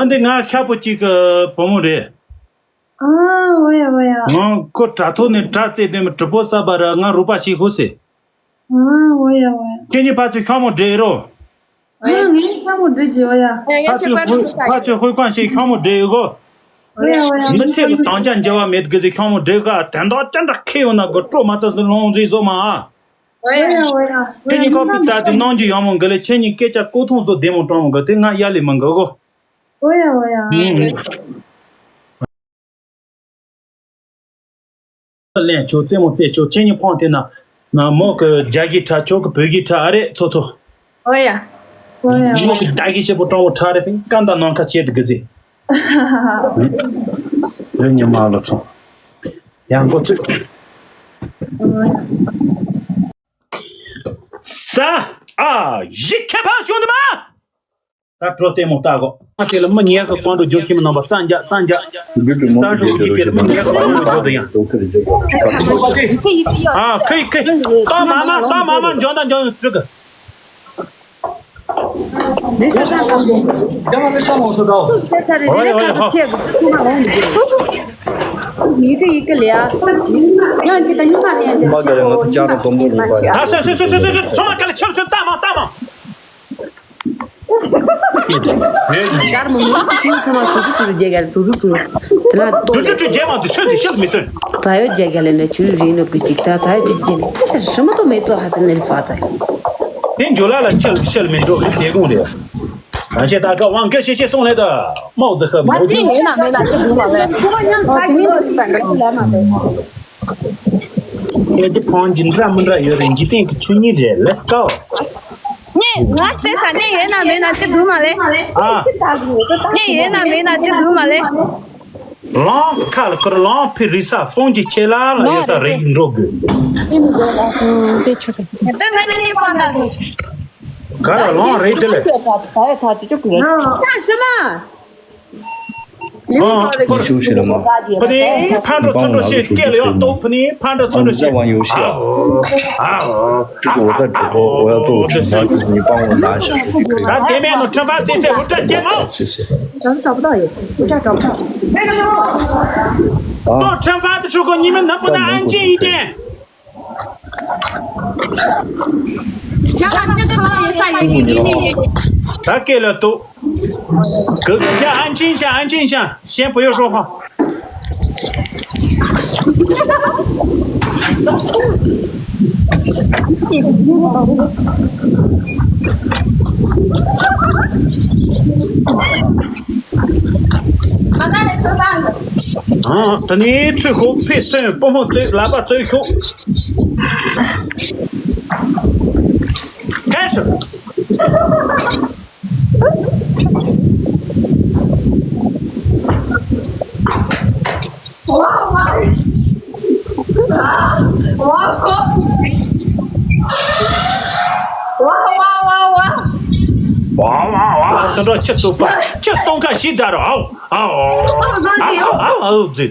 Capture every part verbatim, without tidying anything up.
ཨ་འདི་ང་ཤ་པོ་གཅིག་གི་བུ་མོ་རེད། ཨ། འོ་ཡ་འོ་ཡ། ཨང་ཁོ་དྲ་ཐོག་ནས་དྲ་རྩེ་དེ་མི་གྲུ་པོ་ས་པ་ར་ང་རུ་པ་ཞིག་ཧུ་སེ། ཨ། འོ་ཡ་འོ་ཡ། ཁྱེད་གཉིས་ཕ་ཚོད་ཤོག་མོ་འབྲེལ་རོ། ཨ། ངས་ཤོག་མོ་འབྲེལ་གྱི་འོ་ཡ། ཕ་ཚོད་ཧུ་ཕ་ཚོད་ཧུ་ཁང་ཞིག་ཤོག་མོ་འབྲེལ་གོ། འོ་ཡ་འོ་ཡ། མི་ཚེ་ལ་དང་ཆ་འཇལ་བ་མེད་གི་ཟེར་ཤོག་མོ་འབྲེལ་ག་དན་དག་ཅན་འདྲ་ཁེ་ཡོང་ན་གོ་སྤྲོ་མ་ཚ་སུ་ལོང་རེ་བཟོ་མ་ཨ། འོ་ཡ་འོ་ཡ། ཁྱེད་གཉིས་ཁ་ཕི་ལྟ་དེ་གནང་རྒྱུ་ཡོང་མོ་འགི་ལེ་ཁྱེད་གཉིས་སྐད་ཆ་ཀོ་ཐོང་བཟོ་བདེ་མོ་དྲང་མོ་འགི་དེ་ང་ཡ་ལེ་མི་འགི་གོ། འོ་ཡ་འོ་ཡ། ལན་ཆོག་རྩེད་མོ་རྩེད་ཆོག་ཁྱེད་གཉིས་ཕོང་དེ་ན་ན་མོ་གི་རྒྱ་གི་ཁྲ་ཆོག་གི་བོད་གི་ཁྲ་ཨ་རེད་ཚོ་ཚོ། འོ་ཡ། འོ་ཡ། མོ་གི་རྒྱ་གི་ཞེ་པོ་དྲང་མོ་ཁྲ་རེད་ཕི་ཀ་འདའ་ནང་ཁ་བྱེད་དུ་གི་ཟི། ལོས་ཉི་མ་ལོ་ཚོ། ཡང་འགོ་ཚུགས། ས་ཨ་ཡི་ཁྱད་པར་བྱུང་ནི་མ། ད་གྲོ་ལྟད་མོ་ལྟ་གོ། ང་དེ་ལ་མི་ཉལ་གི་ཀོང་འགྲོ་རྒྱུ་ཤི་མི་རྣམ་པ་རྩ་འཇག་རྩ་འཇག་ད་ཞུ་གི་དེ་ལ་མི་ཉལ་གི་ཀོང་འགྲོ་རྒྱུ་དུ་ཡང་། ཨ་ཁི་ཁི་ཏོ་མ་མ་ཏོ་མ་མ་འཇོན་ད་འཇོན་ཚུགས་གི། ཡི་གེ་ཡི་གེ་ལ་ཡ། ཡང་ཅི་ད་ཉི་མ་ནས་འདི་མ་ག་ལ་ང་ཚོ་ཅག་རོ་དོམ་པོ་རུ་པ། ད་སོ་སོ་སོ་སོ་སོ་སོ་ཚོང་ལ་ག་ལ་ཆབ་སོ་ཏ་མ་ཏ་མ། ཀར་མོ་མོ་ཚོ་ཚོ་ཚོ་མ་ཀྲུ་ཀྲུ་ཀྲུ་རྒྱལ་རྒྱལ་ཀྲུ་ཀྲུ་ཀྲུ། དེ་ལ་ཏོ་ཀྲུ་ཀྲུ་ཀྲུ་རྒྱལ་མ་དུ་སོ་སོ་ཤེས་མི་སོན། ད་ཡོད་རྒྱལ་རྒྱལ་ལས་ནས་ཆུ་རིང་ནོ་ཀུ་ཅིག་ད་ད་ཡོད་ཀུ་ཅིག་ནས་ད་ས་རི་མ་ཏོ་མེ་ཙོ་ཧ་ཚ་ནེ་རི་ཕ་ཚ། དེ་འཇོ་ལ་ལ་ཆལ་ཆལ་མི་འགྲོ་དེ་དགོངས་རེད། གང་བྱེད་ད་ག་དབང་སྐད་ཤེས་ཤེས་སོང་ལེ་ད། མའོ་ཙི་ཁ་མའོ་ཙི། ཡིན་ན་མེད་ན་ཅི་དགོས་མ་ལེ། ཨོ་དེ་ནི་མི་ཟ་འདྲ་ལེ་མ་རེད། སྐད་ཀྱི་ཕོན་གྱི་འདྲ་མི་འདྲ་ཡོད་རེད། འཇིག་རྟེན་གྱི་ཆོས་ཉིད་རེད། Let's go། ངས་ང་བཙལ་ཚ་ནས་ཡོད་ན་མེད་ན་ཅི་དགོས་མ་ལེ། ཨ། ངས་ཡོད་ན་མེད་ན་ཅི་དགོས་མ་ལེ། ལང་ཁ་ལ་ཁར་ལང་ཕི་རི་ས་ཕོན་གྱི་ཆེ་ལ་ལ་ཡོད་ས་རེད་འགྲོ་དགོས། དེ་ང་ནི་ནི་པ་ན་ཚོ། ག་ར་ལོང་རེད་དེ་ལས། ད་ཡ་ཐག་ཅི་ཅོ་གི་རེད། ད་ཤི་མ། ལིའུ་ཨ། ཞོ་རེད། ཕ་ནི་ཕ་འགྲོ་ཚུར་འགྲོ་ཞེས་སྐད་ལ་ཡང་གཏོགས་ཕ་ནི་ཕ་འགྲོ་ཚུར་འགྲོ་ཞེས། ཨ་ཨ་ཨ། 就是我在直播，我要做我直播，你帮我拿一下。 ད་དེ་མེད་ནོ་ཁྲམ་པ་རྩེ་རྩེ་འུ་ཏྲ་སྐྱེ་མོ། 谢谢。找不到耶，我这儿找不到。 ཏོ་ཁྲམ་པ་དེ་ཧྲུ་གོ་ཉི་མ་ནག་པོ་ན་ཨན་ཅི་ཡི་ཏེ། ད་སྐད་ལ་ཏོ། ག་ག་ཨན་ཅི་ཤ་ཨན་ཅི་ཤ་ཞན་པོ་ཡོད་ཧྲོ་ཧ། ཨ་ད་ནི་ཚུལ་ཁོ་ཕེ་སོན་པོ་མོ་ཚོས་ལག་པ་ཚོས་ཤོག་ཁ་ཤོག་ཝ་ཝ་ཝ། དེ་འདྲ་ཁྱི་གཙུག་པ་ཁྱི་སྟོང་ཁ་ཤི་ཛ་རོ། ཨའོ་ཨའོ་ཨའོ་ཨའོ་ཨའོ་ཛི།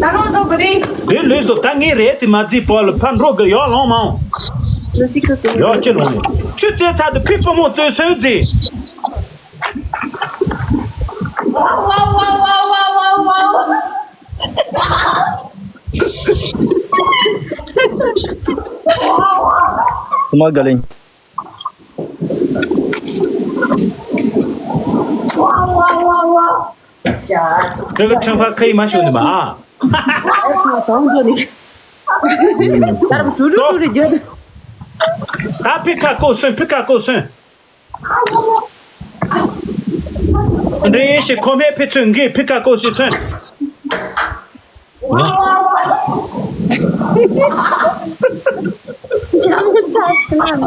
ད་རུང་བཟོ་གི་རེད། དེ་ལོས་བཟོ་ད་ངས་རེད་དེ་མ་རྫི་པོ་ལ་ཕར་འགྲོ་གི་ཡོག་ལོང་མང་། ཡོག་ཅི་ལོང་ནས་ཆུ་རྩེ་ཚ་དུ་ཕི་པུ་མོ་ཙོས་སོས་རྫི། ཝའོ་ཝའོ་ཝའོ། ཀུ་མ་ག་ལེན། དེ་ག་ཁྲེང་ཧྥ་ཁ་ཡི་མ་ཤོད་ནི་མ། ད་རུང་ཀྲུ་ཀྲུ་ཀྲུ་རེ་བརྗོད། ད་ཕི་ཁ་ཀོ་སོན་ཕི་ཁ་ཀོ་སོན། འདྲེ་ཞིག་ཁོ་མེད་ཕི་ཚོན་འགའི་ཕི་ཁ་ཀོ་ཞིག་སོན། ཧ་ཧ་ཧ།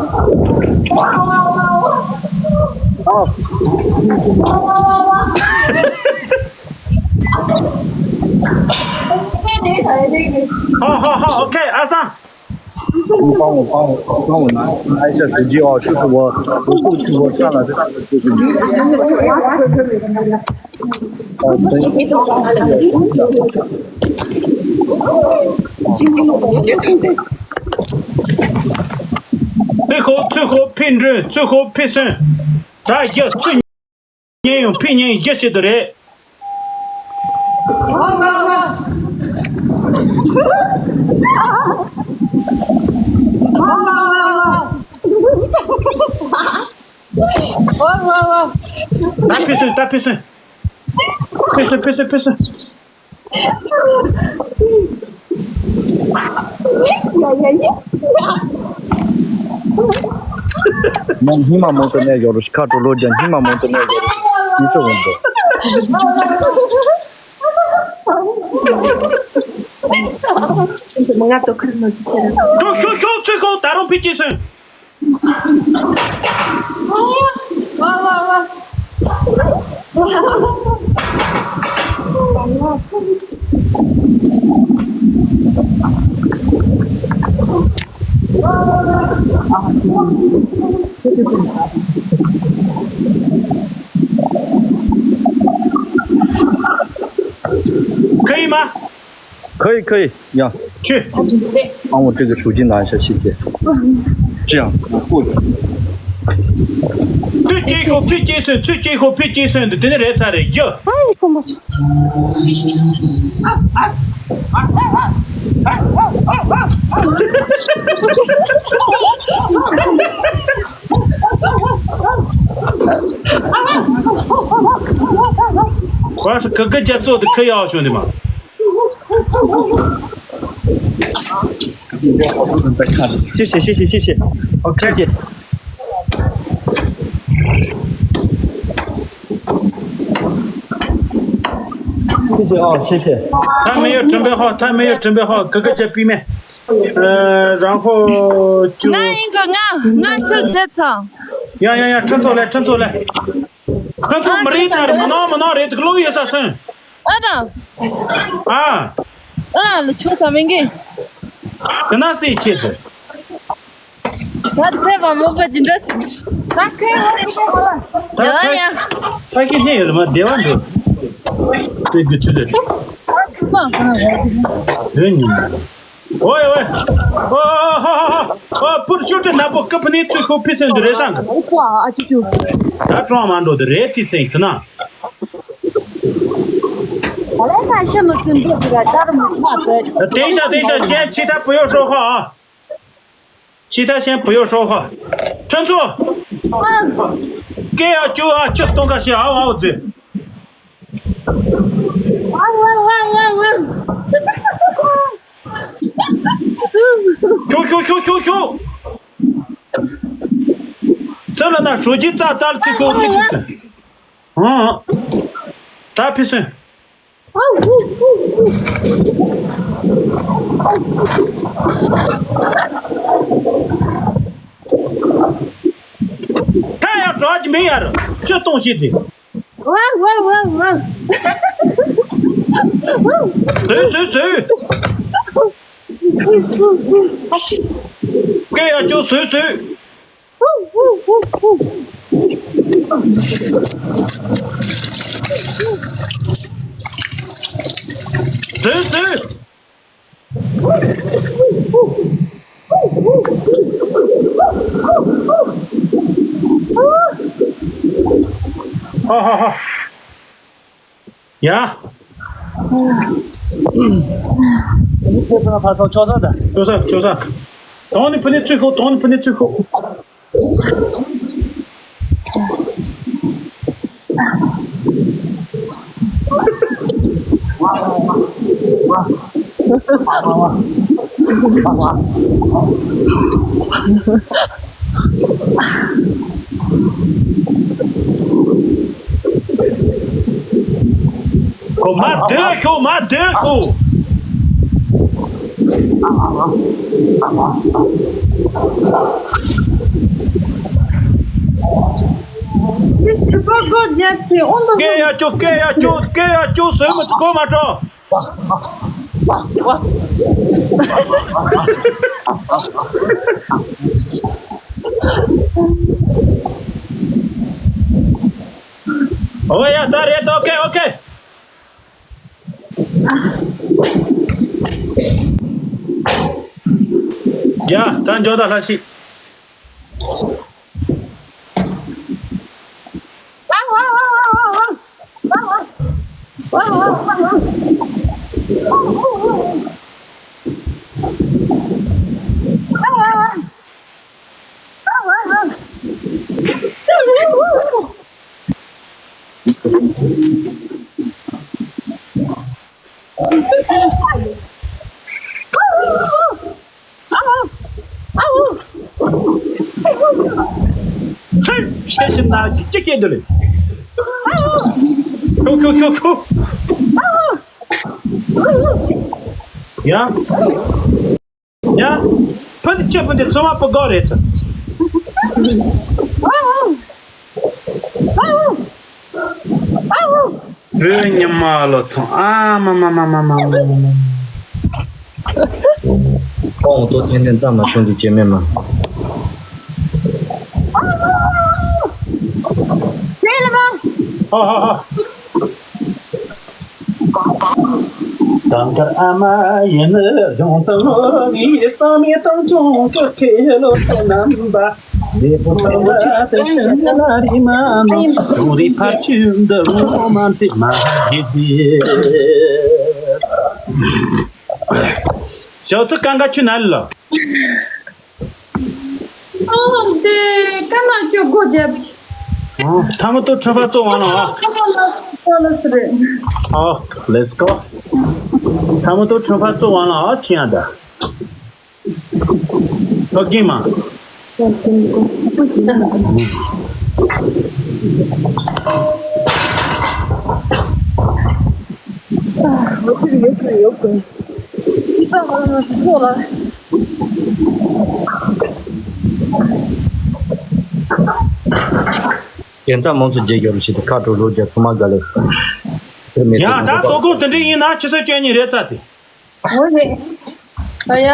ཨོ་ཁེ། ཨ་སང་། 帮我帮我帮我拿拿一下手机哦，就是我我过去我上了这个手机。哦，对。最后最后平均最后平均，大家最。ཉན་ཡོང་ཕི་ཉན་ཡོང་རྒྱ་ཆེ་དུ་རེད། ད་ཕི་སོན་ད་ཕི་སོན། ཕི་སོན་ཕི་སོན་ཕི་སོན། ཡ་ཡ་ཡ། ང་སྙིང་མ་མོ་ཚོ་ནས་ཡོད་རུ་ཤི་ཁ་དྲོ་ལོ་རྒྱ་སྙིང་མ་མོ་ཚོ་ནས་ཡོད་རུ་ཤི་ཚོ་འོང་འདུག་མ་ང་ཏོ་ཁར་ནོ་ཅི་ཟེར། ཤོག་ཤོག་ཤོག་ཚུལ་ཁོག་ད་རུང་ཕི་ཅི་སོན། ཁ་ཡི་མ། 可以可以呀。去。帮我这个手机拿一下，谢谢。这样，我过去。最最后，最接顺，最最后，最接顺的，真的来查了一下。哎，你跟我说。我要是哥哥家做的，可以啊，兄弟们。 谢谢谢谢谢谢，OK。谢谢啊，谢谢。他没有准备好，他没有准备好，哥哥家避免。呃，然后就。 ང་ཡིན་གི་ང་ང་ཤི་རྒྱལ་ཚང་། 呀呀呀，陈总来，陈总来。陈总没人，没闹没闹，这个路也是顺。 ཨ་ད། ཨ། ཨ་ལ་ཆོ་ས་མེད་གི། དེ་ན་སེ་ཆེད་དུ། ད་བདེ་བ་མོ་པ་ཅི་འདྲ་སི། ད་ཁེ་ཧོ་ཁེ་ཧོ་ལ། ད་ཡ་ཡ། ད་ཁེ་ནེ་ཡོད་མ་བདེ་བ་འདུག་དེ་གི་ཆུ་དེ། ཨ་ཁུ་མ། ཡོད་ཉིན། ཨོ་ཨོ། ཨོ་ཧ་ཧ་ཧ། ཨོ་པུར་ཤུ་ཏི་ན་པོ་ཀི་ཕ་ནི་ཚུ་ཁོ་ཕི་སེན་དུ་རེ་སང་གི། ཨ་ཅུ་ཅུ། ད་ཀྲོང་མ་འགྲོ་དུ་རེ་ཏི་སེང་དུ་ན། 我来看线路进度这个，咱们看这。 等一下，等一下，先其他不要说话啊。其他先不要说话。陈醋，嗯。给啊，酒啊，酒东西啊，啊，我嘴。 ཤོག་ཤོག་ཤོག་ཤོག་ཤོག་ཙི་ལ་ན་ཧྲོ་ཇི་ཙ་ཙ་ལ་ཙི་ཤོག་ཙི་ཙི། ཨང་། ད་ཕི་སོན། ད་ཡང་གྲོགས་ཀྱི་མིང་ཡར་ཅི་གཏོང་ཤེས་ཙི། 汪汪汪汪。 བཟོས་བཟོས་བཟོས། སྐད་ཡར་ཅོག་བཟོས་བཟོས། བཟོས་བཟོས། 好好好。 ཡ། ཁྱོད་ཕ་ཕ་སོང་ཆོག་ས་ད། ཆོག་ས་ཆོག་ས། དོང་ནི་ཕུ་ནི་ཚུད་ཤོག་དོང་ནི་ཕུ་ནི་ཚུད་ཤོག་ཁོ་མ་སྡོད་ཤོག་མ་སྡོད་ཤོག Mister Bogos, gente, onde སྐད་ཡ་ཅོ་སྐད་ཡ་ཅོ་སྐད་ཡ་ཅོ་ཟོས་མི་ཚུགས་གོ་མ་འགྲོ། ཨོ་ཡ་ད་རེད། ཨོ་ཁེ་ཨོ་ཁེ། ཡ་ད་འཇོག་ད་ལྷ་ཤི། ཧེ། བཤད་ཤིག་ན་ཅི་བཤད་འདི་ལས། ཤོག་ཤོག་ཤོག་ཤོག་ཡ། ཡ། ཕུ་འདི་ཆེ་ཕུ་འདི་ཚོ་མ་ཕུ་གོ་རེད་ཚ། བོད་ཉི་མ་ལོ་ཚང་ཨ་མ་མ། ཁོང་ཏོ་ཐེན་ཐེན་ཙམ་ལ་ཆུང་དུ་བྱེད་མེད་མ། ཧ་ཧ་ཧ། དང་དཀར་ཨ་མ་ཡིན་ནི་ལྗོངས་ཚང་ངོ་ངའི་བསམ་ཡས་དང་ཅུང་ཀི་ཁེ་ལོ་ཚེ་རྣམ་པ། ལས་པོ་ཐང་ལ་དེ་ཤི་ན་རི་མ་ནོ་ཅུང་རི་ཕར་ཆུ་འདི་རུ་མ་དེ་མ་གི་དེ། ཞའོ་ཚུ་ཀང་ཀ་ཆུ་ན་ལ། ཨོ་དེ་ཀ་ན་ཀྱོ་གོ་ཇབ། ཐ་མ་ཏོ་ཁྲི་ཕ་ཙོ་ཝང་ལ་ཨ། ཁ་མོ་ལ་ཁ་ལ་སི་རེ། ཨོ། Let's go. ཐ་མ་ཏོ་ཁྲི་ཕ་ཙོ་ཝང་ལ་ཨ་ཁྲི་ཡང་ད། ཏོ་ཀིང་མ། ཨ། ཡོད་གི་ཡོད་གི་ཡོད་གི། ཙང་ང་ལ་ང་ཚོ་ཐོག་ལ། རྒན་ཚ་མང་ཚོ་རྒྱལ་རྒྱལ་རུ་ཞིག་ཏུ་ཁ་དྲོ་རོ་རྒྱ་ཚོ་མ་དགའ་ལེ། དེ་མེད་ཡ་ད་དོ་དགོང་དེ་འདྲ་ཡིན་ན་ཆུ་ཚོད་བཅུ་གཉིས་རེད་ཚ་དེ། འོ་རེད། ཨ་ཡ།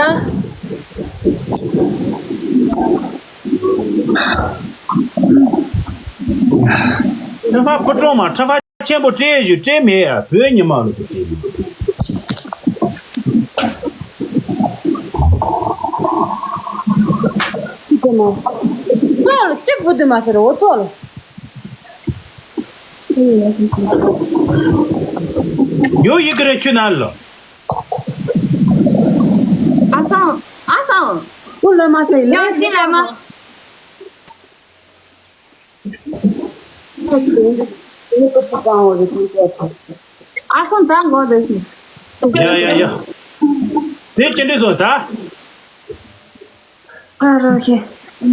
ཁྲ་ཕ་ཕོ་བྲང་མ་ཁྲ་ཕ་ཆེན་པོ་སྤྲད་ཞུ་སྤྲད་མེད་ཡ་བོད་ཉི་མ་ལོ་གི་སྤྲད་ཞུ། ཙོག་ལ་གཅིག་བུ་དུ་མ་ཟེར་འོ་ཙོག་ལ། ཡོ་ཡི་གི་རེ་ཆུ་ན་ལོ། ཨ་སང་ཨ་སང་། ཀུ་ལ་མ་ཟེར་ཡང་ཅི་ལ་མ། ཨ་སང་ད་གོ་དེ་སི། ཡ་ཡ་ཡ། དེ་ཅི་འདྲ་བཟོ་ད། ཨ་རོ་ཧེ། ད་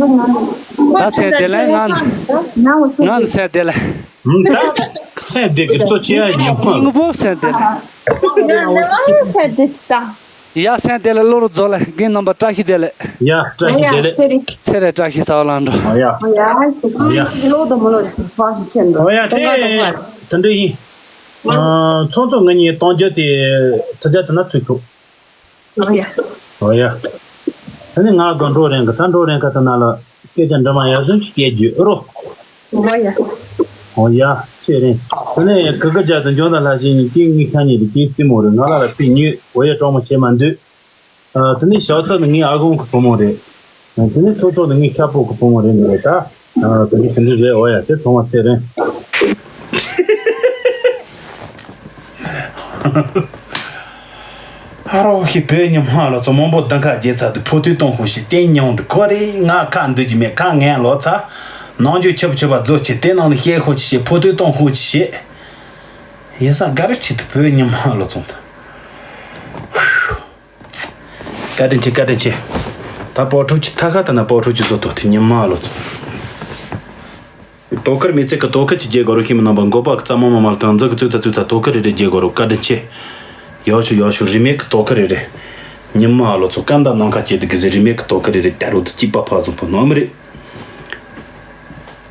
སེ་དེ་ལ་ང་ང་སེ་དེ་ལ། ད་སེ་དེ་གི་གཙོ་ཆེ་ཡ་ཉི་མ། ངུ་པོ་སེ་དེ་ལ། ཡ་སེ་དེ་ལ་བློ་རུ་རྫོགས་ལ་རྒན་རྣམ་པ་བཀྲ་ཤིས་བདེ་ལེགས། ཡ་བཀྲ་ཤིས་བདེ་ལེགས། ཚེ་རེ་བཀྲ་ཤིས་ས་བ་ལང་འགྲོ། ཨོ་ཡ། ཨོ་ཡ། ཨོ་ཡ་དེ་དེ་འདྲ་ཡིན། ཚོང་ཚོགས་ང་གཉིས་གཏོང་རྒྱུ་དེ་ཚ་རྒྱ་དེ་ན་ཚུད་ཐུབ། ཨོ་ཡ། ཨོ་ཡ། ད་ནི་ང་དགོན་འགྲོ་རན་གི་ད་འགྲོ་རན་གི་ད་ན་ལ་སྐད་ཆ་འདྲ་མ་ཡག་སོང་ཅིག་སྐད་རྒྱུ་ཨོ་རོ། ཨོ་ཡ། ཨོ་ཡ་ཚེ་རིང་། ད་ནི་གི་གི་རྒྱ་དུ་འཇོག་ད་ལྷ་ཞིག་ཡིན་སྐད་ངའི་ཁ་ཉིད་དུ་སྐད་སྲིད་མོ་རེད་ང་ལ་ལ་ཕི་ཉུས་ཨོ་ཡ་གྲོགས་མོ་བྱེད་མ་འདུག་ཨ་དེ་ནས་ཞའོ་ཚ་ནི་ངའི་ཨ་ཁུ་གི་བུ་མོ་རེད། དེ་ནས་ཚོགས་ཚོགས་ནི་ངའི་ཤ་ཕོ་གི་བུ་མོ་རེད་འདི་རེད་ད། ཨ་དེ་འདྲ་དེ་འདྲ་རེད་འོ་ཡ་དེ་ཚང་མ་ཚེ་རིང་། ཨ་རོ་ཧི་བོད་ཉི་མ་ལོ་ཚོ་མང་པོ་དང་ཁ་རྒྱལ་ཚ་དུ་ཕོ་ཐུག་གཏོང་ཧུ་ཞིག་རྟེན་མྱོང་དུ་གོ་རེ་ང་ཁ་འདུག་རྒྱུ་མེད་ཁ་ངན་ལོ་ཚ། ནང་རྒྱུ་ཆབ་ཆབ་པ་རྫོ་ཆེ་དེ་ནང་ནས་བཤད་ཧུ་ཆི་ཞེ་ཕོ་ཐུག་གཏོང་ཧུ་ཆི་ཞེ། ཡིན་ས་ག་རེ་ཆི་དུ་བོད་ཉི་མ་ལོ་ཚོ་ད། བཀའ་དྲིན་ཆེ་བཀའ་དྲིན་ཆེ། ད་སྤོ་ཕྲུག་ཅིག་ཐ་ཁ་ད་ན་སྤོ་ཕྲུག་ཅིག་བཟོ་ཐོག་དེ་ཉི་མ་ལོ་ཚོ། དོ་ཁུར་མི་ཚེ་གི་དོ་ཁུར་ཅིག་རྒྱལ་དགོས་རོ་ཁྱིམ་ནང་པ་མགོ་པ་གི་རྩ་མོ་མ་མ་ལ་དང་འཛུག་གི་ཙུ་ཚ་ཙུ་ཚ་དོ་ཁུར་རེ་རེ་རྒྱལ་དགོས་རོ་བཀའ་དྲིན་ཆེ། ཡོ་ཤུ་ཡོ་ཤུ་རི་མེད་གི་དོ་ཁུར་རེ་རེ། ཉི་མ་ལོ་ཚོ་ཀ་འདའ་ནང་ཁ་སྐྱེས་དུ་གི་ཟི་རི་མེད་གི་དོ་ཁུར་རེ་རེ་ད་རུ་དུ་སྐྱིད་པ་ཕ་བཟང་པོ་ནོར་མི་རེད།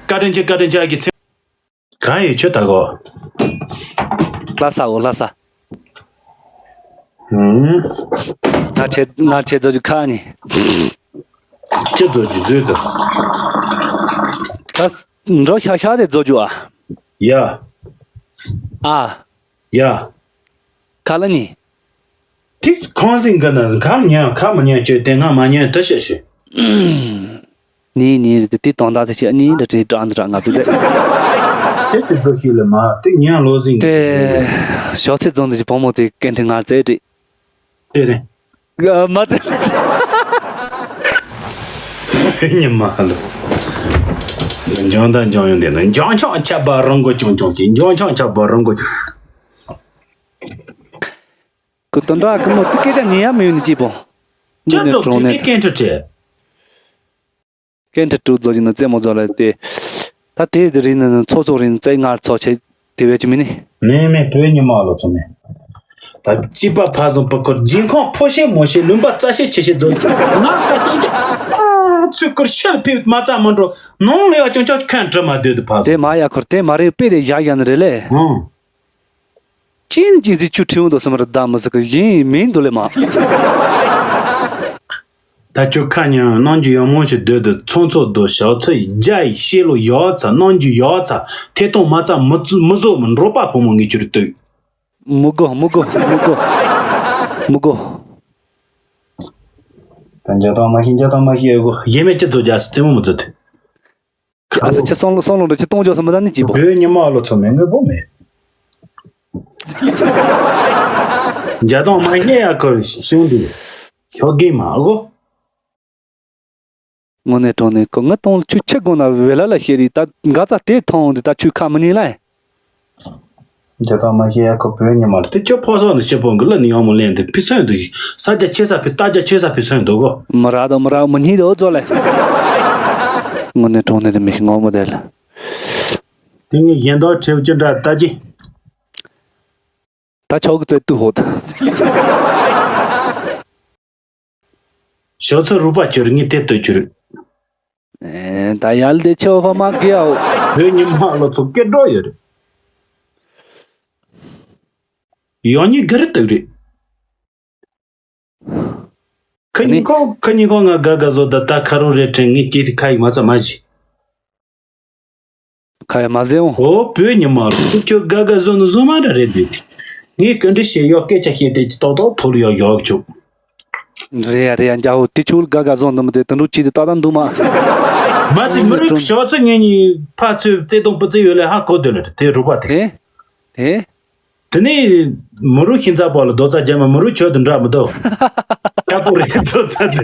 བཀའ་དྲིན་ཆེ་བཀའ་དྲིན་ཆེ་ཨ་གི་ཚེ། གང་ཡོད་ཁྱོད་ད་གོ། ལྷ་ས་འོ་ལྷ་ས། ཧུམ། ང་ཆེ་ང་ཆེ་ཚོ་ཁ་ནི། ཁྱེད་ཚོ་ཅི་བཟོས་འདུག་ད་འགྲོ་ཤག་ཤག་དེ་བཟོ་རྒྱུ་ཨ། ཡ། ཨ། ཡ། ག་ལ་ནི། ཏིག་ཁོང་སིང་ག་ན་ཁ་མི་ཉན་ཁ་མི་ཉན་ཁྱོད་དེ་ང་མ་ཉན་ད་ཤེས་ཤེས། ནི་ནི་དེ་དེ་དོན་དག་དེ་ཆེ་ནི་འདྲ་དྲི་དྲག་འདི་དྲག་ང་ཚོ་དེ། དེ་དེ་ཚོ་ཤེས་ལེ་མ་དེ་ཉན་ལོ་ཟིན་དེ་ཞོགས་ཚེ་རྫོང་དུ་ཅི་བུ་མོ་དེ་སྐད་འཕྲིན་ངར་བཙལ་དྲི། དེ་རེད། མ་བཙལ། ཉི་མ་ལོ། འཇང་དང་འཇང་ཡོང་དེ་ན་འཇང་ཆང་ཆབ་པ་རང་གོ་ཅུང་ཅུང་ཞིག་འཇང་ཆང་ཆབ་པ་རང་གོ། ཁོ་དོན་དག་གི་མོ་དེ་སྐད་ཆ་ཉན་ཡ་མི་ཡོང་ནི་ཅི་པོ། ཅི་ངུ་ནས་ཙོག་གྲོང་ནས་དེ་སྐད་འཕྲིན་བྲལ། སྐད་འཕྲིན་དྲུག་རྫོགས་ཀྱི་ན་རྩེད་མོ་རྫོགས་ལ་དེ། ད་དེ་རིང་ནི་ཚོགས་ཚོགས་རིང་རྩེད་ངར་ཚོགས་ཆེ་དེ་བས་ཀྱི་མི་ནི། མེད་མེད་བོད་ཉི་མ་ལོ་ཚོ་མེད། ད་སྐྱིད་པ་ཕ་བཟང་པུ་ཁོར་སྦྱིན་ཁང་ཕོ་ཤེ་མོ་ཤེ་ལུམ་པ་རྩ་ཤེ་ཆེ་ཤེ་རྫོགས་ང་རྩ་ཤེ་ཀྱི་ཚུལ་ཁུར་ཤེལ་ཕིབས་མ་རྩ་མ་འགྲོ་ནང་ལ་ཡ་ཅུང་ཅག་ཁན་འདྲི་མ་སྡོད་དུ་ཕ་བཟང་དེ་མ་ཡ་ཁུར་དེ་མ་རེད་དཔེ་དེ་བཞག་ཡ་ནི་རེད་ལེ། ཧང་། ཅིན་ཅིན་ཟི་ཆུ་ཁྲིའུ་འདུག་སེ་མར་བདག་མི་ཟིག་གི་གཞན་མིན་འདུག་ལེ་མ། ད་ཁྱོད་ཁ་ཉན་རྣམ་འགྱུར་ཡག་མོ་ཞིག་སྡོད་དུ་ཚོང་ཚོགས་སྡོད་ཞག་ཚི་རྒྱ་ཡི་ཤེས་ལོ་ཡག་ཚ་རྣམ་འགྱུར་ཡག་ཚ་ཐད་གཏོང་མ་ཚ་མི་བཟོ་མི་འགྲོ་པ་བུ་མོ་ངས་ཁྱོད་ལྟོས། མི་དགོ་མི་དགོ་མི་དགོ་མི་དགོ། ད་འཇའ་ཐང་མ་ཤེས་འཇའ་ཐང་མ་ཤེས་ཨེ་གོ་གཞན་མེད་ཅི་བཟོ་རྒྱ་སི་རྩེད་མོ་མི་བཟོ་དུ། ཨ་ས་ཆི་སོང་ལོ་སོང་ལོ་འདྲ་ཆི་གཏོང་འཇོག་ས་མི་ད་ནི་ཅི་པོ། བོད་ཉི་མ་ལོ་ཚོ་མེད་ངོས་པོ་མེད། འཇའ་ཐང་མ་ཤེས་ཡ་ཁོ་ཤོང་དུ་ཤོག་གིན་མ་གོ། དངོས་གནས་དྲང་གནས་ཁོ་ངི་གཏོང་ཆུ་ཆི་དགོ་ན་བེ་ལ་ལ་ཤེས་རིག་ད་འགའ་ཙ་དེ་ཐོང་འདི་ད་ཆུ་ཁ་མི་ཉིན་ལ། འཇའ་ཐང་མ་ཤེས་ཡ་ཁོ་བོད་ཉི་མ་ལ་དེ་ཁྱོད་ཕོ་སོགས་ནི་ཤི་པོང་གི་ལ་ནི་ཡོང་མོ་ལེན་དུ་ཕི་སོན་དུ་ས་རྒྱ་ཆེ་ས་ཕི་རྟ་རྒྱ་ཆེ་ས་ཕི་སོན་དུ་གོ། མི་རག་དང་མི་རག་མི་ཉིད་དུ་ཨོ་ཙོ་ལེ། དངོས་གནས་དྲང་གནས་དུ་མི་ཤི་ངོ་མོ་དེ་ལ། དེ་ངས་གཞན་དག་ཁྲེའུ་ཅི་འདྲ་ལྟ་ཅི། ད་ཆོག་གི་བཙལ་དུས་ཧོད། ཞོགས་ཚོད་རུ་པ་ཁྱོད་ངས་དེ་ལྟོས་ཁྱོད། ཨེ་ད་ཡར་ལས་ཆེ་བ་མ་གི་ཡའོ། བོད་ཉི་མ་ལོ་ཚོ་སྐད་སྒྲོག་ཡོད་རེད། ཡང་ཉིད་ག་རེ་བཏུབ་རེད། ཁ་ཉིན་ཁོ་ཁ་ཉིན་ཁོ་ང་དགའ་དགའ་བཟོ་ད་ད་ཁ་རུ་རེ་དྲན་ངས་སྐྱེས་ཏེ་ཁ་ཡིག་མ་ཚ་མ་བྱེད། ཁ་ཡ་མ་ཟེར་འོང་། ཨོ་བོད་ཉི་མ་རུ་ཁྱོད་དགའ་དགའ་བཟོ་ནི་བཟོ་མ་འདྲ་རེད་འདུག་ངས་ག་འདྲ་བཤད་ཡོད་སྐད་ཆ་བཤད་དེ་ཏོག་ཏོག་ཐོལ་ཡོད་ཡོད་ཆུག་རེད་ཡ་རེད་ཡ་འཇའ་འོ་དེ་ཆུ་དགའ་དགའ་བཟོ་འདུག་མི་དེ་དུད་འགྲོ་ཆེ་དེ་ཏག་ཏག་འདུག་མ། མ་ཚི་མི་རིགས་ཞོགས་ཚོད་ངེད་གཉིས་ཕ་ཚོས་བརྩེ་དུང་སྤུ་རྩེ་ཡོད་ལས་ཧ་གོ་འདོད་ལ་དེ་རུ་པ་དེ། དེ་དེ། དེ་ནས་མུ་རུ་ཤིང་ཚ་པོ་ལ་རྡོ་རྩ་རྒྱ་མ་མུ་རུ་ཁྱོད་དུ་འདྲ་མི་འདུག་ཤ་པོ་རེད་རྡོ་རྩ་དེ།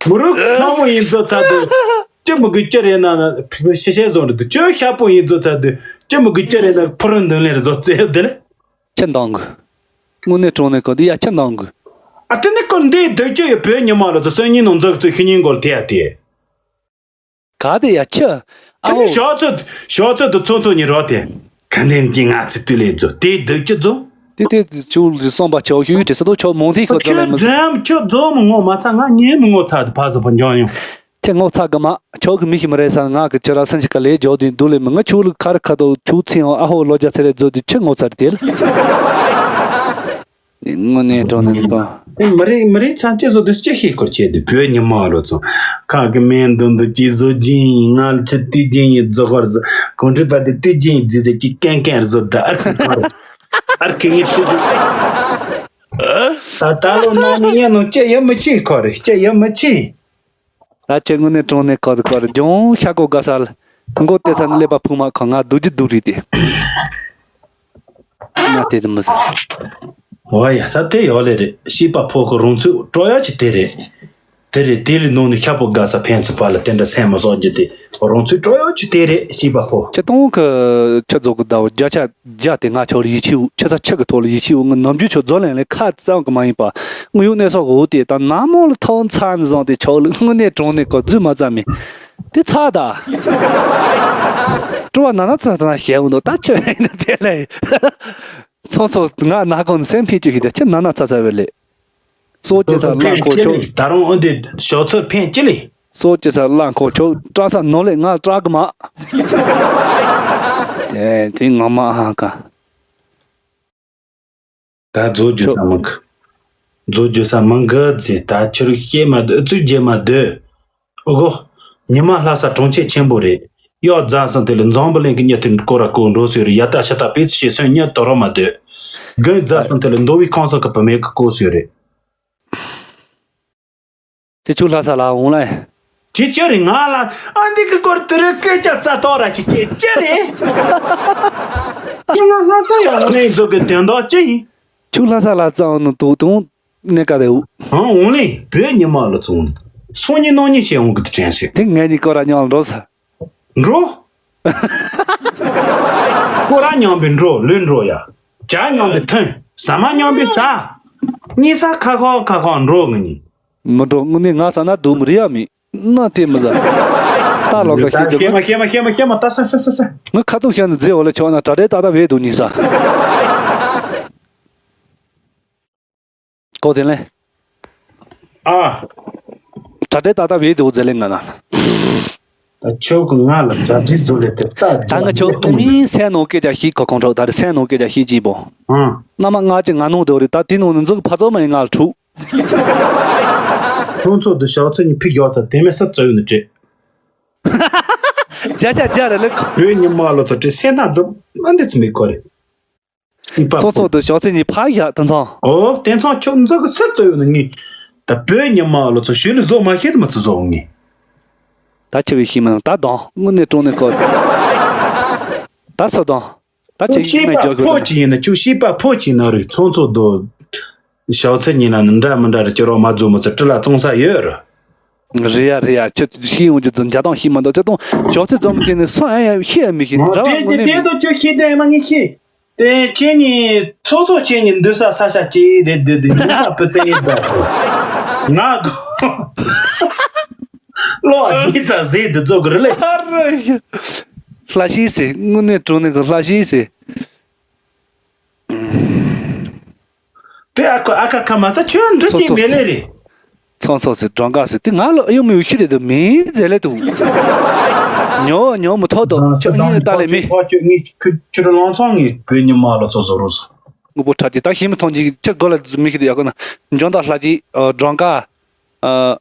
མུ་རུ་ཚང་མོ་ཡིན་རྡོ་རྩ་དེ། ཅི་མི་དགོས་ཅི་རེད་ན་ཤེ་ཤེ་བཟོ་རེད་དུ་ཁྱོད་ཤ་པོ་ཡིན་རྡོ་རྩ་དེ། ཅི་མི་དགོས་ཅི་རེད་ན་ཕུ་རུ་འདོན་ལེན་རེད་བཟོ་རྩེ་དེ་ལ། ཁྱི་འདང་གི། དངོས་གནས་དྲང་གནས་ཁོ་འདི་ཡ་ཁྱི་འདང་གི། ཨ་དེ་ནི་ཁོ་འདི་སྡོད་རྒྱུ་ཡོད་བོད་ཉི་མ་ལ་ཚོ་སོན་ཉིན་ནང་འཛུགས་ཚོ་ཤི་ཉིན་འགོར་དེ་ཡ་དེ། ག་དེ་ཡ་ཁྱི། ཨ་དེ་ནི་ཨོ། ཞོགས་ཚོད་ཞོགས་ཚོད་དུ་ཚོ་ཚོ་ཉིན་རོགས་དེ། ག་ནས་ཀྱི་ང་ཚེ་དུས་ལས་རྫོ་དེ་སྡོད་རྒྱུ་རྫོ། དེ་དེ་ཆུ་བསམ་པ་ཆེ་བ་ཞུ་ཡུལ་དེ་ས་དོ་ཆོ་མོང་དེ་ཁོ་ཚོ་ལ་ཁྱོད་མི་ཟ། འཛམ་ཁྱོད་རྫོ་མི་ངོ་མ་ཚ་ང་ཉན་མི་ངོ་ཚ་དུ་ཕ་སོ་པ་འཇོན་ཡོང་། ཁྱེད་ངོ་ཚ་གི་མ། ཁྱོད་ཀྱི་མི་ཤི་མི་རེད་ས་ང་གི་ཁྱེད་ར་སེམས་ཤི་ཀ་ལས་ཇོ་དུ་འདུག་ལས་མི་ང་ཆུ་ལུག་ཁ་རི་ཁ་དོ་ཆུ་ཚིང་ཨ་ཧོ་ལོ་རྒྱ་ཚེ་རེ་རྫོ་དུ་ཁྱེད་ངོ་ཚ་རེད་དེ། དངོས་གནས་དྲང་གནས་པ། ཨེ་མི་རེད་མི་རེད་ཚང་ཅེ་བཟོ་དུས་ཅི་ཤེས་སྐོར་བྱས་དུས་བོད་ཉི་མ་ལོ་ཚོ། ཁ་གི་སྨན་དུ་འདུ་ཅི་བཟོ་ཅི་ཡིན་ང་ལ་ཆུ་དུས་ཅི་ཡིན་རྫོ་ཧོར་ཟ་གོང་ཁྲི་པ་དེ་དུས་ཅི་ཡིན་རྫི་ཟེ་ཅི་ཀན་ཀན་བཟོ་ད་ཨར་ཁི་ཁོ་རེ་ཨར་ཁི་ངི་ཆུ་དུས། ད་ད་ལོ་ན་ནི་ཡན་ནོ་ཅི་ཡ་མི་ཆི་ཁོ་རེ་ཅི་ཡ་མི་ཆི། ད་ཁྱེད་དངོས་གནས་དྲང་གནས་ཁ་དུ་ཁར་ལྗོངས་ཤ་ཀོ་དགའ་ས་ལ་མགོ་བལྟས་ས་ནི་ཀླད་པ་ཕུག་མ་ཁ་ང་སྡུག་རྒྱུ་སྡུག་རེད་དེ། ང་དེ་དུ་མི་ཟ། འོ་ཡ་ད་དེ་ཡོག་ལེ་རེད་ཤེས་པ་ཕོ་ཁོ་རང་ཚོས་སྤྲོ་ཡག་ཅིག་དེ་རེད། དེ་རེད་དེ་ལས་ནང་ནས་ཤ་པོ་དགའ་ས་ཕན་ཚུན་བར་ལ་དེ་འདྲ་སེམས་མ་སོགས་རྒྱུ་དེ་རང་ཚོས་སྤྲོ་ཡག་ཅིག་དེ་རེད་ཤེས་པ་ཕོ། ཁྱེད་སྟོང་གི་ཁྱེད་རྫོགས་གི་ཟླ་བ་བརྒྱ་ཆ། རྒྱ་དེ་ང་ཆོ་ལ་ཡིད་ཆེས་འུ་ཆེ་ས་ཆེ་གི་ཐོག་ལ་ཡིད་ཆེས་འུ་ངི་ནམ་རྒྱུན་ཆོ་རྫོ་ལེན་ལེ་ཁ་ཙམ་གི་མ་ཡིན་པ་དངོས་ཡོད་གནས་ས་འུ་དེ་ད་ནམ་མོ་ལ་ཐོན་ཚར་ནས་བཟུང་སྟེ་ཆོ་ལ་དངོས་གནས་དྲང་གནས་གོ་རྫུས་མ་ཙམ་མེད་དེ་ཚ་ད། སྤྲོ་བ་ན་ན་ཚ་ཚ་ན་ཞེ་འུ་འདུག་ད་ཆེ་བས་ཡིན་ན་དེ་ལས་ཚོང་ཚོ་ང་ན་གོ་ནས་སེམས་ཕན་བཅུ་ཞིག་དེ་ཆེ་ན་ན་ཚ་ཚ་བས་ལེ། སོ་སྐྱེ་ས་གླང་ཁོ་ཆོ། ད་རུང་ཨོ་འདི་ཞོགས་ཚོད་ཕན་ཅི་ལི། སོ་སྐྱེ་ས་གླང་ཁོ་ཆོ་སྐྲག་ས་ནོར་ལེ་ང་སྐྲག་གི་མ། དེ་དེ་ངོ་མ་ཨ་ཧ་ཀ་ད་རྫོ་རྒྱུ་ས་མང་གི་རྫོ་རྒྱུ་ས་མང་གི་ཟེ་ད་ཁྱོད་སྐྱེས་མ་སྡོད་ཨུ་ཚུགས་རྒྱས་མ་སྡོད། ཨོ་གོ། ཉི་མ་ལྷ་ས་གྲོང་ཁྱེར་ཆེན་པོ་རེད། གཡག་རྫ་སང་དེ་ལ་འཛམ་བུ་གླིང་གི་གཉེར་ཐོན་སྐོར་ར་སྐོར་འགྲོ་སྲོལ་རེད། ཡ་ད་ཤ་ད་པེ་ཚི་ཤེས་སོན་གཉེར་དོ་རོགས་མ་སྡོད། དགུན་རྫ་སང་དེ་ལ་མདོ་བའི་ཁང་སང་གི་བུད་མེད་ཀྱི་སྐོར་སྲོལ་རེད། དེ་ཆུ་ལྷ་ས་ལ་འོང་ལ། ཅི་ཅི་རེད། ང་ལ་ཨ་འདི་གི་སྐོར་དུ་རེ་སྐད་ཆ་རྩ་ཐོག་ར་ཅི་ཅི་ཅི་རེད། ཁྱེད་ང་ལྷ་ས་ཡོང་ནས་འཛུགས་གི་དོན་དག་ཅི་ཡིན། ཁྱོད་ལྷ་ས་ལ་རྩ་འོང་ནི་དུ་དུང་གནས་ཀ་དེ་འུ། ཨང་འོང་ལེ་བོད་ཉི་མ་ལ་ཚོང་ནི་སོང་ཉི་ནོ་ཉི་བྱས་འོང་གི་དུ་དྲན་སོད། དེ་ངས་ནི་སྐོར་ར་ཉང་འགྲོ་ས། འགྲོ། ཁོ་ར་མཉམ་པའི་འགྲོ་ལོས་འགྲོ་ཡ། ཇ་མཉམ་པའི་ཐོན། ཟ་མ་མཉམ་པའི་ཟ། གཉིས་ས་ཁ་ཁ་ཁ་ཁ་འགྲོ་ངི་ནི། མི་འགྲོ་དངོས་གནས་ང་ས་ན་སྡུག་མི་རི་ཡ་མི། ན་དེ་མི་ཟ། ད་ལོ་ཀ་ཤེས་ཀྱི་ཤེས་མ་ཤེས་མ་ཤེས་མ་ཤེས་མ་ད་ས་ས་ས་ས། ངི་ཁ་ཐུག་ཤ་ནི་རྫས་འོ་ལ་ཆོག་ན་གྲ་སྒྲའི་ཏག་ཏག་བས་འདུག་ཉིན་ས། ཀོ་དེ་ལེ། ཨ། གྲ་སྒྲའི་ཏག་ཏག་བས་འདུག་རྫས་ལེ་ང་ན། ད་ཁྱོད་ཀྱི་ང་ལ་གྲ་སྒྲིག་བཟོ་ལེ་དེ་ལྟ་ད་ང་ཁྱོད་ཨ་མིན་སེམས་ནང་སྐད་ཆ་ཤིག་གོ་ཁོང་ཁྲོ་ད་རེ་སེམས་ནང་སྐད་ཆ་ཤིག་ཅིག་པོ། ཨང་། ན་མ་ང་ཅི་ང་ནོ་དེ་རེ་ད་དེ་ནང་ནི་འཛུགས་ཕ་ཚོ་མ་ཡིན་ང་ལ་ཁྲུ། ཁྱོད་ཚོ་འདི་ཞག་ཚོད་གཉིས་ཕིག་ཡོག་ཚ་དེ་མེད་ས་བཙོ་ཡོད་ནི་བྲེད། བརྒྱ་ཆ་བརྒྱ་རེ་ལེ། བོད་ཉི་མ་ལོ་ཚོ་བྲེད་སེམས་ཐག་འཛུམ་མ་འདི་ཚི་མི་ཁོ་རེད། ཚོགས་ཚོགས་དུ་ཞག་ཚོད་གཉིས་ཕ་ཡག་དེ་ཚང་། ཨོ་དེ་ཚང་ཁྱོད་འཛུགས་གི་ས་བཙོ་ཡོད་ནི་ངས། ད་བོད་ཉི་མ་ལོ་ཚོ་ཞུ་ལི་བཟོ་མ་ཤེས་དུ་མ་ཚོ་བཟོ་ངས། ད་ཆི་བའི་ཤི་མ་ད་དང་དངོས་གནས་དྲང་གནས་ཁོ། ད་སོ་དང་། ད་ཁྱེད་ཤེས་པ་ཕོ་གཅིག་ཡིན་ན་ཁྱོད་ཤེས་པ་ཕོ་གཅིག་ན་རིག་ཚོང་ཚོགས་དོ། ཞའོ་ཚེ་ཉིན་ན་ནི་འདྲ་མི་འདྲ་རེ་ཁྱེད་རོགས་མ་རྫོ་མི་ཚེ་སྤྲི་ལ་བཙོང་ས་ཡོད་ར། རེད་ཡ་རེད་ཡ་ཁྱེད་ཤེས་ཡོང་རྒྱུ་ཚོ་འཇའ་དང་ཤེས་མ་འདུག་ཚེ་དང་ཞའོ་ཚེ་ཙམ་དེ་ནི་སོ་ཡ་ཡ་ཤེས་ཡ་མི་ཤེས་འདྲ་བ་དངོས་གནས་དེ་དོ་ཁྱོད་ཤེས་དེ་མ་ངེས་ཤེས། དེ་ཁྱེད་ཉིད་ཚོགས་ཚོགས་ཁྱེད་ཉིད་འདུས་ས་ས་ཤ་ཅི་རེད་འདུས་འདུས་འདུས་ས་སྤུ་རྩེ་ཡིན་པ་ང་གོ། ལོ་ཨ་ཅི་ཙ་ཟེ་འདི་ཚོ་གི་རེད་ལེ། ཨ་རོ་ཡ། ལྷ་ཤི་ཟེ་དངོས་གནས་དྲང་གནས་གི་ལྷ་ཤི་ཟེ། དེ་ཨ་ཁ་ཨ་ཁ་ཁ་མ་ཚ་ཁྱོད་འདྲི་ཅིག་མེད་ལེ་རེད། ཚོང་ཚོགས་ཟེ་སྒྲོན་དཀར་ཟེ་དེ་ང་ལ་ཨ་ཡོང་མི་ཡོད་ཤི་རེད་དུ་མིན་ཟེ་ལེ་དུ། ཉོ་ཉོ་མི་ཐོག་དོ་ཁྱོད་གཉིས་ལྟ་ལེ་མི། ཁྱོད་ངས་ཁྱོད་ཁྱོད་རང་ཚང་ངས་བོད་ཉི་མ་ལ་ཚོ་བཟོ་རོགས་སོ། དངོས་པོ་ཁྲ་ཅིག་ད་ཤི་མི་ཐོང་ཅིག་ཁྱོད་གོ་ལ་མི་ཤི་དུ་ཡག་གོ་ན་འཇོན་དང་ལྷ་ཅིག་སྒྲོན་དཀར།